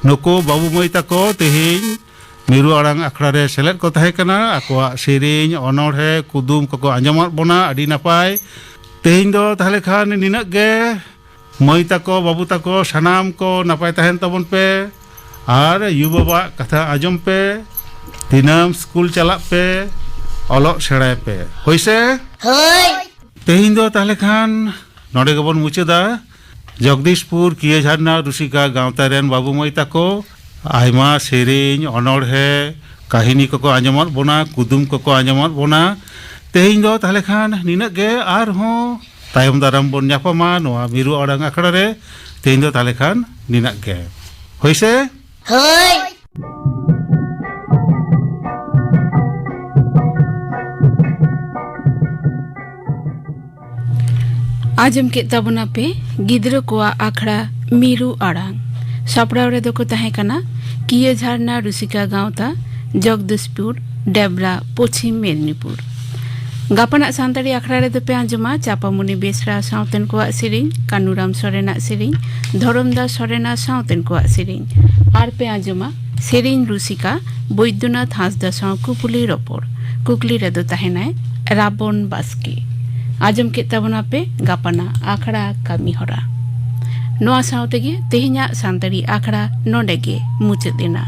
ᱱᱩᱠᱩ ᱵᱟᱹᱵᱩ ᱢᱟᱹᱭ ᱛᱟᱠᱚ ᱛᱮᱦᱮᱧ ᱢᱤᱨᱩ ᱟᱲᱟᱝ ᱟᱠᱷᱲᱟ ᱨᱮ ᱥᱮᱞᱮᱫ ᱠᱚ ᱛᱟᱦᱮᱸ ᱠᱟᱱᱟ᱾ ᱟᱠᱚᱣᱟᱜ ᱥᱮᱨᱮᱧ, ᱚᱱᱚᱬᱦᱮ, ᱠᱩᱫᱩᱢ ᱠᱚᱠᱚ ᱟᱸᱡᱚᱢᱟᱫ ᱵᱚᱱᱟ᱾ ᱟᱹᱰᱤ ᱱᱟᱯᱟᱭ᱾ ᱛᱮᱦᱮᱧ ᱫᱚ ᱛᱟᱦᱞᱮ ᱠᱷᱟᱱ ᱱᱤᱱᱟᱹᱜ ᱜᱮ᱾ ᱢᱟᱹᱭ ᱛᱟᱠᱚ, ᱵᱟᱹᱵᱩ ᱛᱟᱠᱚ, ᱥᱟᱱᱟᱢ ᱠᱚ ᱱᱟᱯᱟᱭ ᱛᱟᱦᱮᱱ ᱛᱟᱵᱚᱱ ᱯᱮ᱾ ᱟᱨ ᱭᱩ ᱵᱟᱵᱟᱣᱟᱜ ᱠᱟᱛᱷᱟ ᱟᱸᱡᱚᱢ ᱯᱮ᱾ ᱫᱤᱱᱟᱹᱢ ᱥᱠᱩᱞ ᱪᱟᱞᱟᱜ ᱯᱮ, ᱚᱞᱚᱜ ᱥᱮᱬᱟᱭ ᱯᱮ᱾ ᱦᱳᱭ ᱥᱮ? ᱦᱳᱭ᱾ ᱛᱮᱦᱮᱧ ᱫᱚ ᱛᱟᱦᱞᱮ ᱠᱷᱟᱱ ᱱᱚᱰᱮ ᱜᱮᱵᱚᱱ ᱢᱩᱪᱟᱹᱫᱟ᱾ ᱡᱚᱜᱽᱫᱤᱥᱯᱩᱨ ᱠᱤᱭᱟᱹ ᱡᱷᱟᱨᱱᱟ ᱨᱩᱥᱤᱠᱟ ᱜᱟᱶᱛᱟ ᱨᱮᱱ ᱵᱟᱹᱵᱩ ᱢᱟᱹᱭ ᱛᱟᱠᱚ ᱟᱭᱢᱟ ᱥᱮᱨᱮᱧ, ᱚᱱᱚᱬᱦᱮ, ᱠᱟᱹᱦᱱᱤ ᱠᱚᱠᱚ ᱟᱸᱡᱚᱢᱟᱫ ᱵᱚᱱᱟ, ᱠᱩᱫᱩᱢ ᱠᱚᱠᱚ ᱟᱸᱡᱚᱢᱟᱫ ᱵᱚᱱᱟ᱾ ᱛᱮᱦᱮᱧ ᱫᱚ ᱛᱟᱦᱞᱮ ᱠᱷᱟᱱ ᱱᱤᱱᱟᱹᱜ ᱜᱮ, ᱟᱨᱦᱚᱸ ᱛᱟᱭᱚᱢ ᱫᱟᱨᱟᱢ ᱵᱚᱱ ᱧᱟᱯᱟᱢᱟ ᱱᱚᱣᱟ ᱢᱤᱨᱩ ᱟᱲᱟᱝ ᱟᱠᱷᱲᱟ ᱨᱮ᱾ ᱛᱮᱦᱮᱧ ᱫᱚ ᱛᱟᱦᱞᱮ ᱠᱷᱟᱱ ᱱᱤᱱᱟᱹᱜ ᱜᱮ᱾ ᱦᱳᱭ ᱥᱮ? ᱦᱳᱭ᱾ ᱟᱸᱡᱚᱢ ᱠᱮᱫ ᱛᱟᱵᱚᱱᱟ ᱯᱮ ᱜᱤᱫᱽᱨᱟᱹ ᱠᱚᱣᱟᱜ ᱟᱠᱷᱲᱟ ᱢᱤᱨᱩ ᱟᱲᱟᱝ᱾ ᱥᱟᱯᱲᱟᱣ ᱨᱮᱫᱚ ᱠᱚ ᱛᱟᱦᱮᱸ ᱠᱟᱱᱟ ᱠᱤᱭᱟᱹ ᱡᱷᱟᱨᱱᱟ ᱨᱩᱥᱤᱠᱟ ᱜᱟᱶᱛᱟ, ᱡᱚᱜᱽᱫᱤᱥᱯᱩᱨ, ᱰᱮᱵᱽᱨᱟ, ᱯᱚᱪᱷᱤᱢ ᱢᱮᱫᱽᱱᱤᱯᱩᱨ᱾ ᱜᱟᱯᱟᱱᱟᱜ ᱥᱟᱱᱛᱟᱲᱤ ᱟᱠᱷᱲᱟ ᱨᱮᱫᱚ ᱯᱮ ᱟᱸᱡᱚᱢᱟ ᱪᱟᱯᱟᱢᱩᱱᱤ ᱵᱮᱥᱨᱟ ᱥᱟᱶᱛᱮᱱ ᱠᱚᱣᱟᱜ ᱥᱮᱨᱮᱧ, ᱠᱟᱱᱩᱨᱟᱢ ᱥᱚᱨᱮᱱᱟᱜ ᱥᱮᱨᱮᱧ, ᱫᱷᱚᱨᱚᱢᱫᱟᱥ ᱥᱚᱨᱮᱱᱟᱜ ᱥᱟᱶᱛᱮᱱ ᱠᱚᱣᱟᱜ ᱥᱮᱨᱮᱧ, ᱟᱨ ᱯᱮ ᱟᱸᱡᱚᱢᱟ ᱥᱮᱨᱮᱧ ᱨᱩᱥᱤᱠᱟ ᱵᱳᱭᱫᱚᱱᱟᱛᱷ ᱦᱟᱸᱥᱫᱟ ᱥᱟᱶ ᱠᱩᱯᱩᱞᱤ ᱨᱚᱯᱚᱲ᱾ ᱠᱩᱠᱞᱤ ᱨᱮᱫᱚ ᱛᱟᱦᱮᱱᱟᱭ ᱨᱟᱵᱚᱱ ᱵᱟᱥᱠᱮ᱾ ᱟᱸᱡᱚᱢ ᱠᱮᱫ ᱛᱟᱵᱚᱱᱟᱯᱮ ᱜᱟᱯᱟᱱᱟᱜ ᱟᱠᱷᱲᱟ ᱠᱟᱹᱢᱤ ᱦᱚᱨᱟ᱾ ᱱᱚᱣᱟ ᱥᱟᱶ ᱛᱮᱜᱮ ᱛᱮᱦᱮᱧᱟᱜ ᱥᱟᱱᱛᱟᱲᱤ ᱟᱠᱷᱲᱟ ᱱᱚᱰᱮ ᱜᱮ ᱢᱩᱪᱟᱹᱫ ᱮᱱᱟ᱾